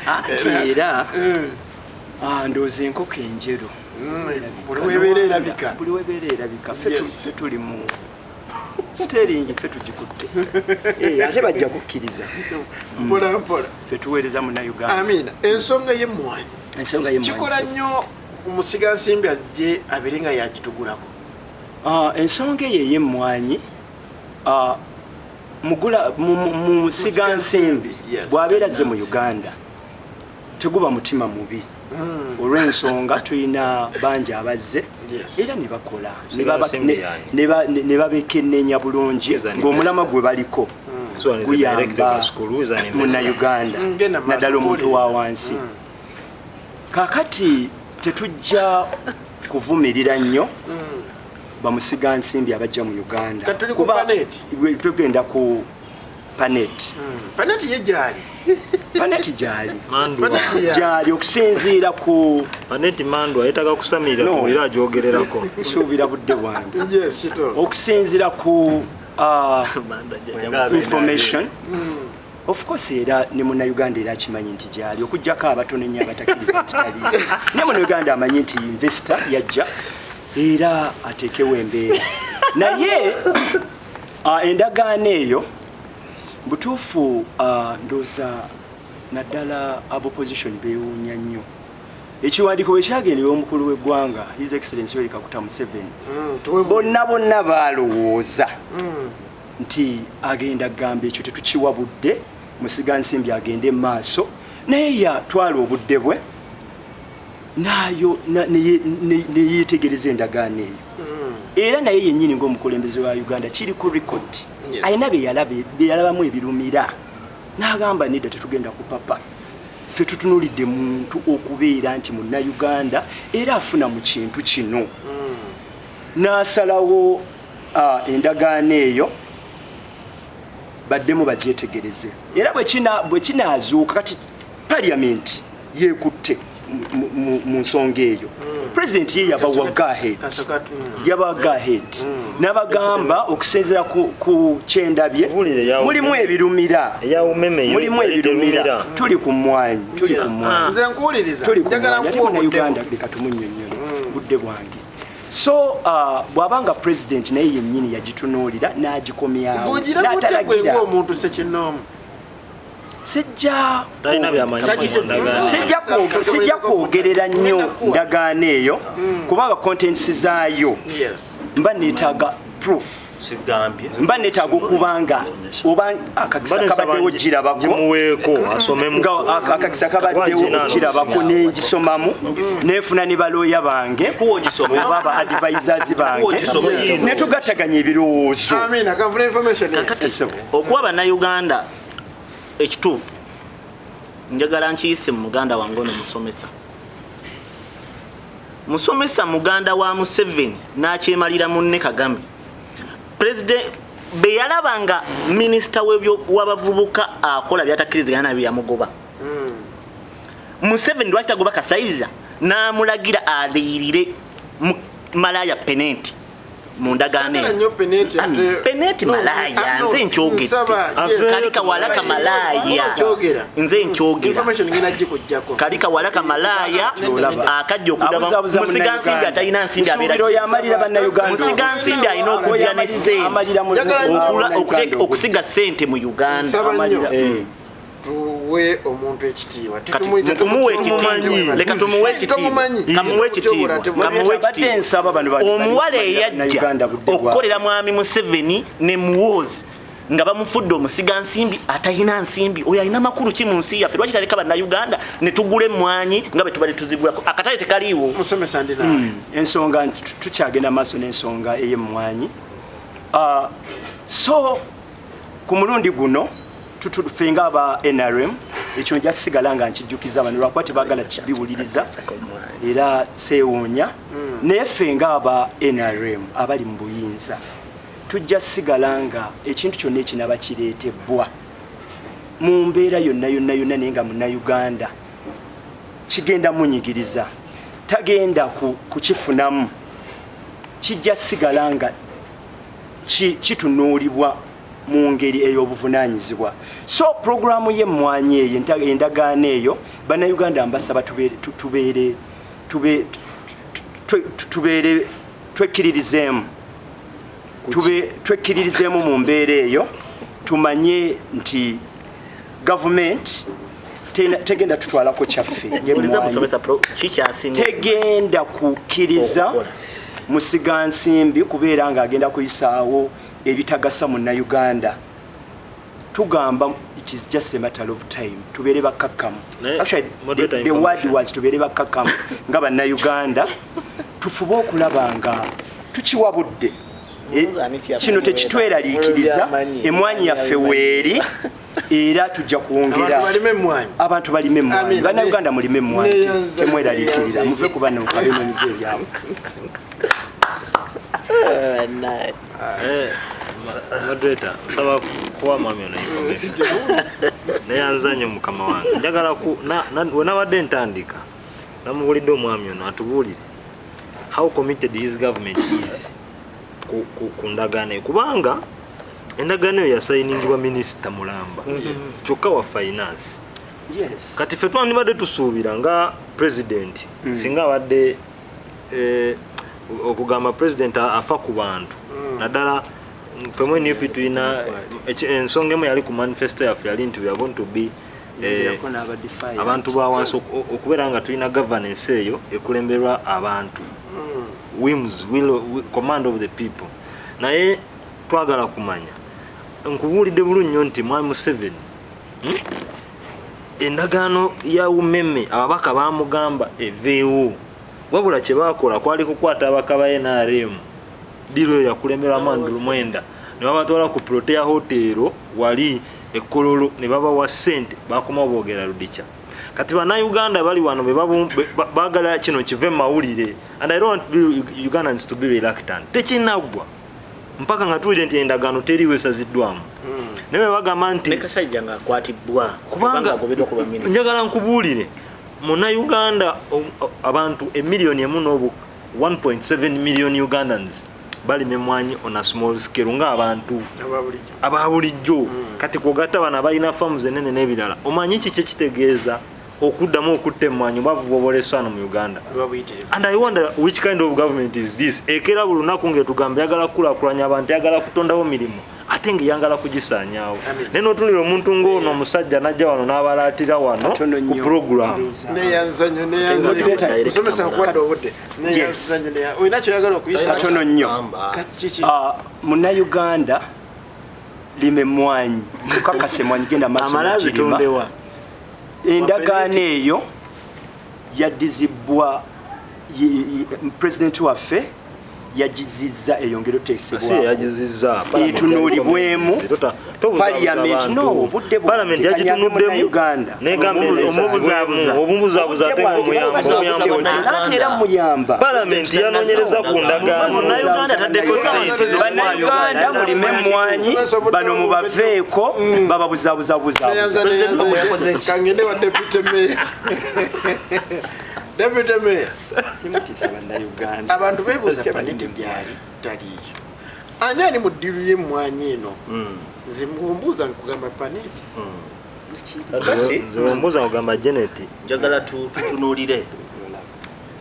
Anti era ndowooza enkoko enjeru Buli webeera erabika. Buli webeera erabika. Ffe tuli mu steering, ffe tugikutte. Ate bajja kukkiriza. Mpola mpola. Ffe tuweereza munnayuganda. Amina, ensonga y'emmwanyi Ensonga y'emmwanyi, kikola ssebo. nnyo omusigansimbi ajje abeere nga yagitugulako. Ensonga eyo ey'emmwanyi, mugula mu musigansimbi bw'abeera azze mu Uganda teguba mutima mubi, olw'ensonga tulina bangi abazze era ne bakola Musigansimbi yani. ne babekenneenya bulungi Is an ng'omulamwa gwe baliko So one is a director guyamba of a school, who is an investor. munnayuganda, Genda maaso, naddala omuntu wa wansi. Kaakati tetujja kuvumirira nnyo bamusigansimbi abajja mu Uganda. Kati tuli ku Kuba Panet. tugenda ku Panet. Panet ye gyali. Panet gyali. Mandwa. Panet ya- Gyali okusinziira ku Paneti mandwa yeetaaga kusamirira. No. Tuwulire agyogererako. Nsuubira budde bwange. Yes, kito. Okusinziira ku information, of course era ne munnayuganda era akimanyi nti gyali, okugjako abatono ennyo abatakkiriza nti taliyo, naye munnayuganda amanyi nti investor yajja era ateekewo embeera. Naye endagaano eyo butuufu, ndowooza naddala abopposition beewuunya nnyo ekiwandiiko bwe kyagenda ew'omukulu w'eggwanga, His Excellence Yoweri Kaguta Museveni. Bonna bonna balowooza nti agenda kugamba ekyo tetukiwa budde, musigansimbi agende mu maaso, naye yatwala obudde bwe. Nayo neyetegereza endagaano eyo. Era naye yennyini ng'omukulembeze wa Uganda kiri ku record. Alina byeyalabamu ebirumira, n'agamba nedda, tetugenda kupapa, ffe tutunulidde muntu okubeera nti munnayuganda era afuna mu kintu kino. N'asalawo endagaano eyo baddemu bagyetegereze, era bwe kinaazuuka kati parliament yekutte mu nsonga eyo. President ye yabawa go ahead, yabawa go ahead n'abagamba okusinziira ku kyendabye mulimu ebirumira, mulimu ebirumira, tuli ku mmwanyi, tuli ku mmwanyi. Nze nkuwuliriza. Tuli ku Njagala mmwanyi. Ate nkuwa munnayuganda obudde. Leka tumunnyonnyole budde bwange. So bw'abanga president naye yennyini yagitunuulira n'agikomyawo Bw'ogira gutya gwe n'atalagira ng'omuntu ssekinnoomu? Sijja Talina byamanyi mu ndagaano. Sijja kwogerera nnyo ndagaano eyo kubanga contents zaayo mba neetaaga proof. Sigambye. Mba neetaaga okubanga oba akakisa kabaddewo girabako. Gimuweeko asomemu. Nga akakisa kabaddewo okirabako nengisomamu, nenfuna ne balooya bange Kuwa ogisome. oba aba advisors bange Ogisome yino. netugattaganya ebirowoozo. Amina, kanfuna information eyo. Kakati Esebo. okuwa bannayuganda ekituufu, njagala nkiyise mu muganda wange ono musomesa, musomesa muganda wa Museveni n'akyemalira munne Kagame. President be yalaba nga minisita w'abavubuka akola byatakkirizigana nabyo, yamugoba. Museveni lwaki tagoba Kasaija n'amulagira aliyirire malaya Penenti mu ndagaano Saagala eyo? nnyo Peneti ate. Peneti No, malaya, ah, no, nze nkyogedde. nsaba, yes. Kali kawala kamalaya. Okyogera. Nze nkyogera. Information ngenda gikuggyako. Kali kawala kamalaya Olaba. akajja okudaba Abuzaabuza. Musigansimbi atalina nsimbi abeera Nsuubira oyo amalira bannayuganda. Musigansimbi alina okujja ne ssente Amalira Njagala nnyo. okusiga ssente mu Uganda. Nsaba nnyo. Amalira. Tuwe omuntu ekitiibwa. Kati mukumuwa ekitiibwa, leka tumuwe ekitiibwa. Tomumanyi. Kamuwe ekitiibwa, kamuwe Badde ekitiibwa. nsaba bano Omuwala eyajja Bannayuganda budde bwabwe. okukolera mwami Museveni ne Muwoozi nga bamufudde omusigansimbi atalina nsimbi, oyo alina makulu ki mu nsi yaffe? Lwaki taleka bannayuganda ne tugula emmwanyi nga bwe tubadde tuzigulako? Akatale tekaliiwo. Musomesa, ndi naawe. Ensonga nti tukyagenda maaso n'ensonga ey'emmwanyi. So ku mulundi guno ffe nga aba NRM, ekyo nja sigala nga nkijjukiza bano lwakuba tebaagala kibiwuliriza era seewuunya, naye ffe nga aba NRM abali mu buyinza tujja sigala nga ekintu kyonna ekinaba kireetebwa mu mbeera yonna yonna yonna, naye nga munnayuganda kigenda munyigiriza, tagenda kukifunamu, kijja sigala nga kitunuulibwa mu ngeri ey'obuvunaanyizibwa. So puroguramu y'emmwanyi eyo, endagaano eyo, bannayuganda mbasaba tubeere twekkiririzeemu, twekkiririzeemu mu mbeera eyo, tumanye nti gavumenti tegenda tutwalako kyaffe Buliza ng'emmwanyi. Musomesa, kikyasinga Tegenda kukkiriza okukola. Musigansimbi kubeera ng'agenda kuyisaawo ebitagasa munnayuganda. Tugamba it is just a matter of time, tubeere bakkakkamu. Naye, Actually, moderator, the word information. was tubeere bakkakkamu nga bannayuganda, tufube okulaba nga tukiwa budde. Kino tekitweraliikiriza, emwanyi yaffe weeri era tujja kwongera. Abantu balime emmwanyi. Abantu balime emmwanyi. Amina. Bannayuganda mulime emmwanyi. Neyanza, Temweraliikirira. neyanza. Muve ku bano abenonyeza ebyabwe. Moderator, nsaba kuwa mwami ono information. Neyanza nnyo mukama wange. Njagala ku we nabadde ntandika namubuulidde omwami ono atubuulire how committed his government is ku ndagaano eyo, kubanga endagaano eyo yasayiningibwa minisita mulamba kyokka wa finance. Kati ffe twandibadde tusuubira nga president singa abadde okugamba president afa ku bantu, naddala ffe mu NUP tulina ensonga emu yali ku manifesto yaffe, yali nti we are going to be Yongerako n'aba defiant. Abantu ba wansi, okubeera nga tulina governance eyo ekulemberwa abantu, whims, will, command of the people. Naye twagala kumanya, nkubuulidde bulungi nnyo nti mwami Museveni, Endagaano ya Umeme ababaka bamugamba eveewo, wabula kye baakola kwali kukwata ababaka ba NRM, deal eyo yakulemberamu Andrew Mwenda, ne babatwala ku Protea Hotel wali e Kololo ne babawa ssente, bakomawo boogera Ludica. Kati bannayuganda bali wano baagala kino kive mu mawulire, and I don't want Ugandans to be reluctant. Tekinaggwa mpaka nga tuwulire nti endagaano teriwo esaziddwamu. Naye bwe bagamba nti Ne Kasajja ng'akwatibwa kubanga agobeddwa ku baminisita. Njagala nkubuulire, munnayuganda, abantu emiliyoni emu n'obu 1.7 million Ugandans balima emwanyi on a small scale ng'abantu ababulijjo. Aba bulijjo. Kati kwogatta bano abalina famu enene n'ebirala, omanyi kiki ekitegeeza okuddamu okutta emmwanyi obwavu bwobolesano mu Uganda? Buba buyitirivu. And I wonder which kind of government is this ekera buli lunaku ng'etugamba yagala kukulaakulanya abantu, yagala kutondawo mirimu, ate ng'eyagala kugisaanyaawo. Amen. Naye n'otunulira omuntu ng'ono omusajja n'ajja wano n'abalaatira wano Katono ku nnyo. puroguramu. Neyanza nnyo, neyanza nnyo. Moderator. Musomesa, nkuwadde obudde. Neyanza nnyo, olina kyoyagala okuyisa? Katono nnyo. Gamba. Kiki? Ah, munnayuganda, lima emwanyi, tukakase emwanyi genda maaso Amala n'ogirima. azitondewa. Endagaano eyo yaddizibwa pulezidenti waffe, yagizizza eyongere Si oteesebwako. yagizizza. Etunuulibwemu. Parliament, no, obudde bwange, Parliament kanyambe yagitunuddemu munnayuganda. negamba Omubuzaabuza. omubuzaabuza ate Obudde ng'omuyamba bwange, omuyamba otya? ate era muyamba. Parliament yanoonyereza ku ndagaano. Munnayuganda ataddeko ssente. Bannayuganda, mulime emwanyi, bano mubaveeko, bababuzaabuzabuzabuza. Neyanza, President neyanza. Obama yakoze ki? Kangende wa deputy mayor. Deputy mayor, Timutiisa bannayuganda. abantu beebuuza Panete gyali taliiyo, ani ali mu deal y'emmwanyi eno? Nze mbuuza, nkugamba Panete. Kati Nze ombuuza kugamba Janet. Njagala tutunuulire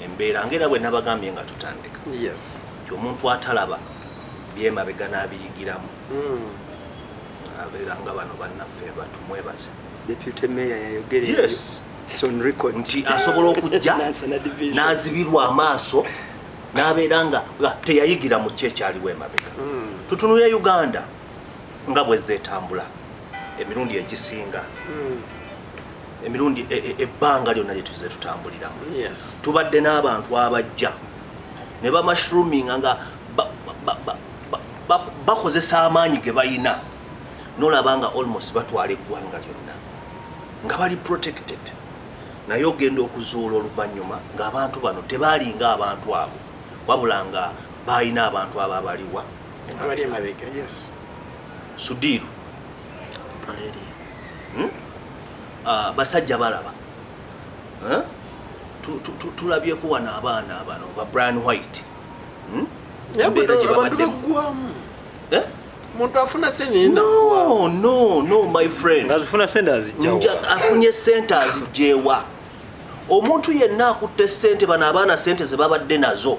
embeera ngaera bwe nabagambye nga tutandika nti omuntu atalaba byemabega n'abiyigiramu abeera nga bano bannaffe batumwebaze. Deputy mayor yayogera. Yes. It's on record. Nti asobola okujja Nansana division. n'azibirwa amaaso n'abeera nga teyayigira mu ki ekyaliwo emabega. Tutunulire Uganda nga bwe zeetambula emirundi egisinga, emirundi ebbanga lyonna lyetuze tutambuliramu, tubadde n'abantu abajja ne bamushrooming nga bakozesa amaanyi ge bayina, nolaba nga almost batwala eggwanga lyonna nga bali protected. Naye ogenda okuzuula oluvannyuma ng'abantu bano tebaalinga abantu abo, wabula nga balina abantu abo abaliwa Abali emabega, yes. Sudiiru. Ah, basajja balaba. Eh? Tulabyeko wano abaana bano ba Brian White. Naye Embeera gye abantu babaddemu. baggwamu. Eh? Muntu afuna sente. No, no, no, my friend. Ngazifuna sente azijjawa? Afunye sente azigyewa? Omuntu yenna akutte sente, bano abaana sente ze babadde nazo,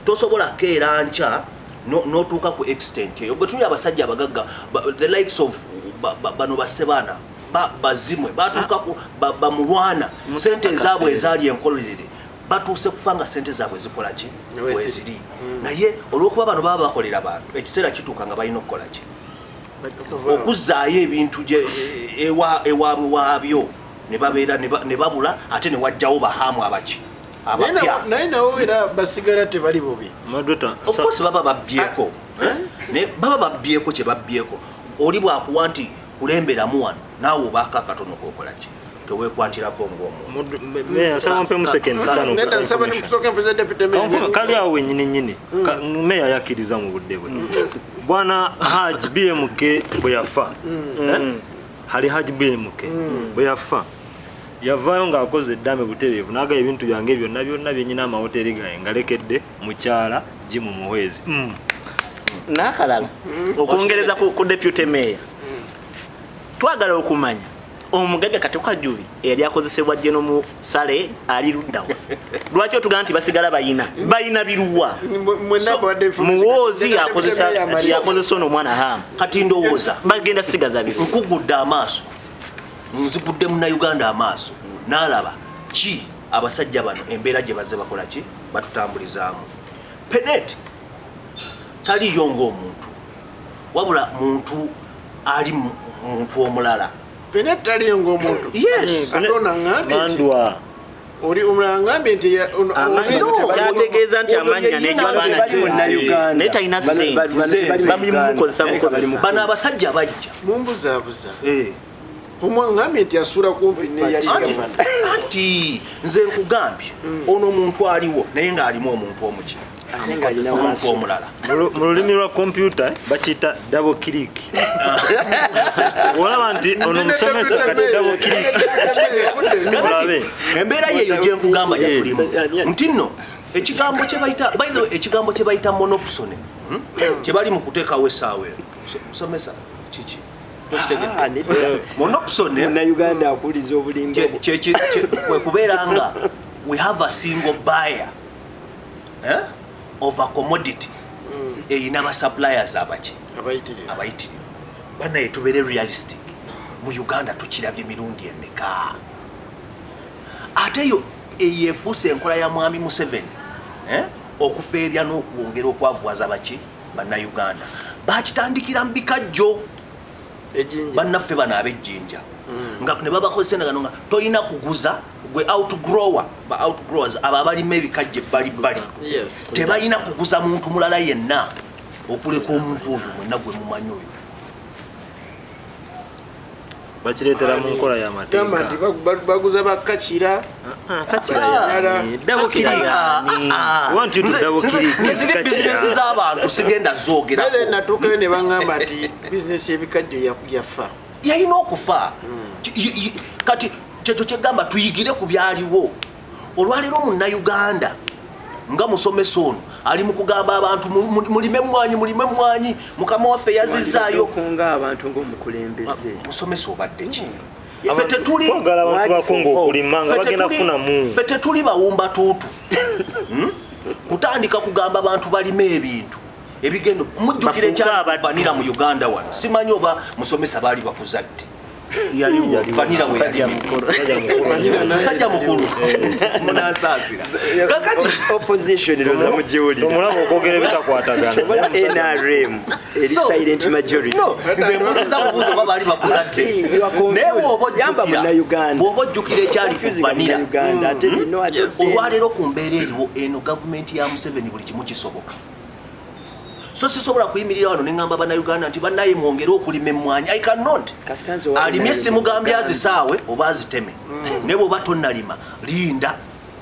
tosobola keera nkya n'otuuka ku extent eyo. Gwe tuli abasajja abagagga, the likes of bano basebaana bazimwe batuuka ku bamulwana, sente ezaabwe ezaali enkolerere batuuse kufa nga sente zaabwe zikola ki? Weziri. Weziri. Naye olwokuba bano baba bakolera bantu, ekiseera kituuka nga balina okukola ki? Okuzzaayo ebintu ewaabwe waabyo, ne babeera ne babula, ate ne wajjawo bahaamu abaki abapya. Naye nawo era basigala tebali bubi. Moderator, Of course baba babbyeko. Eh? Ne baba babbyeko kye babbyeko, oli bwakuwa nti kulemberamu wano, naawe obaako akatono kokola ki keweekwatirako ng'omuntu. Mayor, nsaba mpemu seconds ttaano. Nedda, nsaba information. nikusooka mpuze deputy mayor. Kali awo wenyini nyini. Meya yakkiriza mu budde bwe. Bwana Haji BMK bwe yafa, eh? Hali Haji BMK bwe yafa, yavaayo ng'akoze eddaame butereevu n'agaba ebintu byange byonna byonna byenyina, amahoteri gange, ngalekedde mukyala Jimu Muhwezi. N'akalala okwongereza ku deputy mayor, twagala okumanya omugagga Kato Kajubi eyali akozesebwa General Musale ali luddawa? Lwaki otugamba nti basigala bayina bayina biruwa? Mwenna mbawadde information. Muwoozi Deputy mayor amalira. yakozesa ono omwana Hamu. Kati ndowooza bagenda sigaza biru. Nkugudde amaaso, nzigudde munnayuganda amaaso n'alaba ki abasajja bano embeera gye bazze bakola ki batutambulizaamu. Penet taliyo ng'omuntu, wabula muntu ali muntu omulala. Pene taliyo ng'omuntu. Yes. Ate ono aŋŋambye nti Mandwa. oli omulala aŋŋambye nti Amannya No, kyategeeza nti oyo amannya ye n'ekifaananyi bali munnayuganda. naye talina Bano- ssente. bano tebali mu Bamukozesa Uganda. bukozesa. Bali mu Bano abasajja bajja. Mumbuzaabuza. Eh. Omu aŋŋambye nti asuula kumpi neyali Anti, gavana. anti nze nkugambye ono omuntu aliwo naye ng'alimu omuntu omuki, Ate ng'alina omuntu wansi. omulala. Mu lulimi lwa kompyuta bakiyita double click. Olaba nti ono musomesa kati double click. Kakati, Olabe. embeera yeeyo gye nkugamba gye Eh. tulimu nti nno ekigambo kye bayita, by the way, ekigambo kye bayita monopsony, kye bali mu kuteekawo essaawa eno. Musomesa kiki tokitegedde? Ah, nedda. Monopsony Munnayuganda akuwuliza obulimba obwo. kwe kubeera nga we have a single buyer, eh, of a commodity erina ba suppliers abaki Abayitirivu. abayitirivu. Bannaye, tubeere realistic, mu Uganda tukirabye mirundi emeka? Ate yo eyo efuuse enkola ya Mwami Museveni, eh, okufeebya n'okwongera okwavuwaza baki bannayuganda. Bakitandikira mu bikajjo. Ejinja. Bannaffe bano ab'ejjinja nga ne babakozesa endagaano nga tolina kuguza gwe outgrower, ba outgrowers abo abalima ebikajjo ebbalibbali Yes. tebalina kuguza muntu mulala yenna okuleka omuntu oyo mwenna gwe mumanyi oyo. Bakireetera mu nkola ya Gamba nti mateeka. baguza bakakira. Kakira. Double click. Want you to double click. Nze ziri Kakira. bizinesi z'abantu sigenda Naye zoogerako. natuukayo ne baŋŋamba nti bizinesi y'ebikajjo yafa. Yalina okufa. Kati kyekyo kyegamba tuyigire ku byaliwo. Olwaleero munnayuganda nga musomesa ono ali mu kugamba abantu mulime emmwanyi, mulime emmwanyi, mukama waffe yazizaayo. Okunga abantu ng'omukulembeze. Musomesa obadde ki? Ffe tetuli Twagala abantu bakunga okulima nga Ffe bagenda kufunamu. ffe tetuli bawumba tuutu. Kutandika kugamba abantu balime ebintu ebigendo. Mujjukira Bafuuke ekyali abaddu. vanira mu Uganda wano, simanyi oba musomesa baali bakuzadde. Yaliwo. Vanira we Musajja yali. mukulu. Musajja mukulu, munansaasira. Kakati Opposition roza mugiwulira. Omulaba okwogera ebitakwatagana. Oba NRM eri silent majority. No, nze mbuuziza bubuuzi oba baali bakuzadde. You are confused. Naye bw'oba Yamba ojjukira, munnayuganda. bw'oba ojjukira ekyali ku Confusing vanira munnayuganda, ate bino ate olwaleero ku mbeera eriwo eno gavumenti ya Museveni buli kimu kisoboka. So sisobola kuyimirira wano neŋŋamba bannayuganda nti bannaye mwongere okulima emmwanyi. I cannot. Kasita nze owa Alimye NRM simugambye Uganda. azisaawe oba aziteme, naye bw'oba tonnalima linda,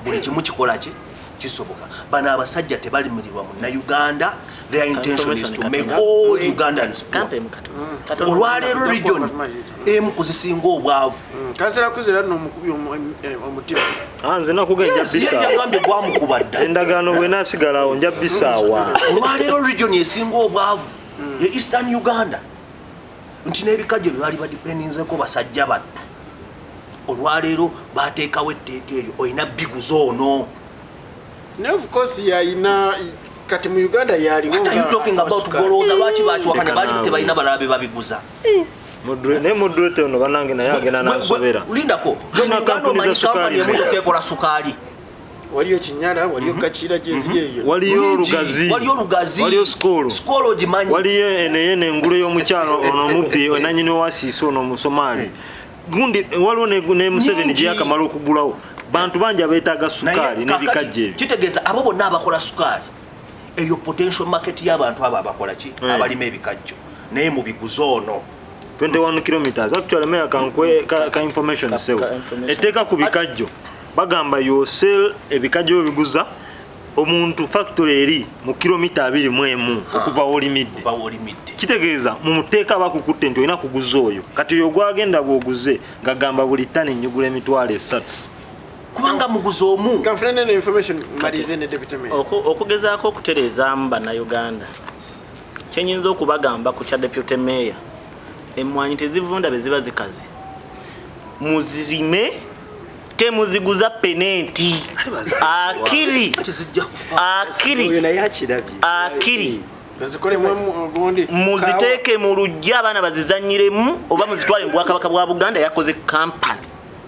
buli kimu kikola ki kisoboka. Bano abasajja tebalimirirwa munnayuganda. Their intention is to make all Ugandans poor. Kampe mu katono. Katono. Olwaleero region emu kuzisinga obwavu. Kansala Kwizera nno omukubi omutima. Ah, nze nakugenda Yes, ye bisaawa. yagambye gwamukuba dda. Endagaano bwe naasigalawo nja bisaawa. Olwaleero region esinga obwavu ye Eastern Uganda, nti n'ebikajjo bye baali badipendinzeko basajja battu olwaleero bateekawo etteeka eryo olina biguza ono. Naye of course yayina kati mu Uganda yaliwo. What are you talking about? Golowooza lwaki bakiwakanya? Leka Baali naawe. tebalina balala be babiguza. Naye moderator ono banange naye agenda n'ansobera. Lindako, gwe mu Tulina Uganda kampuni omanyi za sukaali kampani emu mmeka? yokka ekola sukaali? Waliyo Kinyala, waliyo Kakira, gyeziri eyo. Waliyo Nyingi. Lugazi. Waliyo Lugazi. Waliyo Skoolo. Skoolo ogimanyi. Waliyo eno yeno engulu y'omukyalo ono omubbi nanyini wasiisi ono omusomaali gundi, waliwo ne Museveni Nyingi. gye yakamala okugulawo. Bantu bangi abeetaaga sukaali Naye n'ebikajjo kakati ebyo. kitegeeza abo bonna abakola sukaali, eyo potential market y'abantu abo abakola ki, abalima ebikajjo, naye mubiguze ono. 21 kilometers actually. Meya, kankwe ka information sebo. Ka information. Etteeka ku bikajjo bagamba yosel ebikajjo biguza omuntu factory eri mu kilomita 21 okuva wolimidde. Kuva wolimidde. Kitegeeza mu muteeka bakukutte nti olina kuguza oyo. Kati oyo gwagenda bw'oguze ngagamba buli ttani ennyugula 30,000. Kubanga muguzi omu. Kanfune neno information malize ne deputy mayor. Okugezaako okutereezaamu bannayuganda, kyenyinza okubagamba ku kya deputy mayor, emmwanyi tezivunda be ziba zikaze, muzirime, temuziguza penenti akiri Tezijja kufa. akiri Oyo naye akirabye. Akiri. Bazikolemu ogundi. Muziteeke mu luggya abaana bazizanyiremu oba muzitwale mu bwakabaka bwa Buganda. Yakoze kampani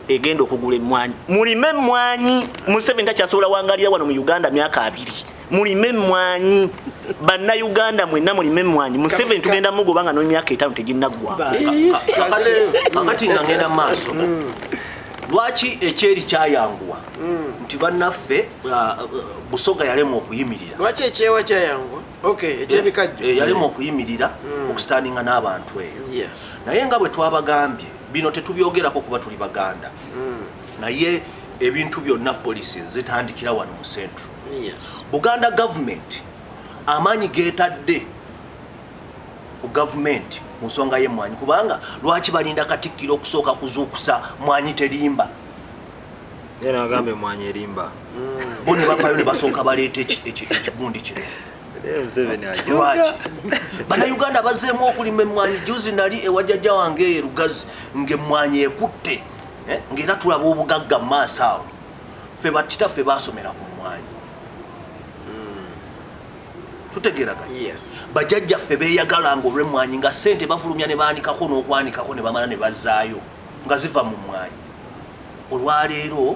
egenda okugula emmwanyi. Mulime emmwanyi. Museveni takyasobola wangalira wano mu Uganda myaka 20. Mulime emmwanyi, Bannayuganda mwenna mulime emmwanyi. Museveni tugenda mugoba nga n'emyaka 5 teginnaggwako. Kakati nga ngenda maaso, lwaki ekyeri kyayanguwa nti bannaffe Busoga yalemwa okuyimirira? Lwaki ekyewa kyayanguwa? Okay, ekyebikajjo. Yalemwa okuyimirira okustandinga n'abantu eyo. Naye nga bwe twabagambye, bino tetubyogerako kuba tuli Baganda, naye ebintu byonna policies zitandikira wano mu Central. Buganda government amaanyi geetadde ku gavumenti ku nsonga y'emmwanyi, kubanga lwaki balinda Katikkiro okusooka kuzuukusa mwanyi terimba? Naye nagamba emmwanyi erimba. Bo ne bavayo ne basooka baleeta ekigundi kino. Naye Museveni ajoga. Lwaki Bannayuganda bazzeemu okulima emmwanyi? Juzi nali ewa jjajja wange eyo Lugazi ng'emmwanyi ekutte, ng'era tulaba obugagga mu maaso awo. Ffe bakitaffe baasomera ku mmwanyi, tutegeeraganye? Bajjajjaffe beeyagalanga olw'emmwanyi, nga ssente bafulumya ne baanikako n'okwanikako ne bamala ne bazzaayo nga ziva mu mmwanyi. Olwaleero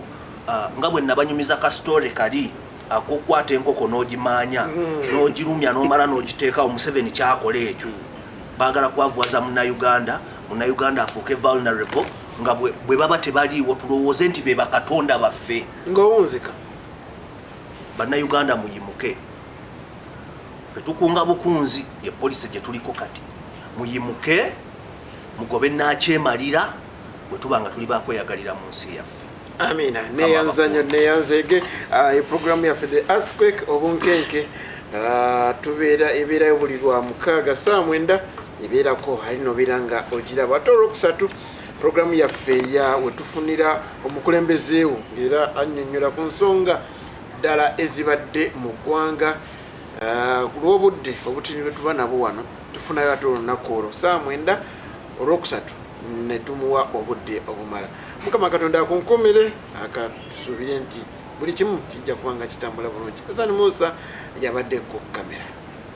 nga bwe nabanyumiza ka story kali akokukwata enkoko n'ogimaanya n'ogirumya n'omala n'ogiteekawo, Museveni kyakola ekyo. Baagala kwavuwaza Munnayuganda, Munnayuganda afuuke vulnerable, nga bwe baba tebaliiwo tulowooze nti be bakatonda baffe. Ng'owunzika. Bannayuganda muyimuke, ffe tukunga bukunzi, ye policy gye tuliko kati. Muyimuke mugobe nakyemalira bwe tuba nga tuli bakweyagalira mu nsi yaffe. Amina. Neyanzanyo, neyanzege. Eprogramu yaffe The Earthquake, obunkenke, tubeera ebeerayo buli lwa mukaaga saa 9 ebeerako, alina obeera nga ogiraba. Ate olwokusatu programu yaffe ya wetufunira omukulembezeewo ng'era annyonnyola ku nsonga ddala ezibadde mu ggwanga. Ku lw'obudde obutini bwe tuba nabo wano, tufunayo ate olunaku olwo saa 9 olwokusatu ne tumuwa obudde obumala. Mukama Katonda akunkumire, akatusuubire nti buli kimu kijja kuba nga kitambula bulungi. Hassan Musa yabadde ku kamera.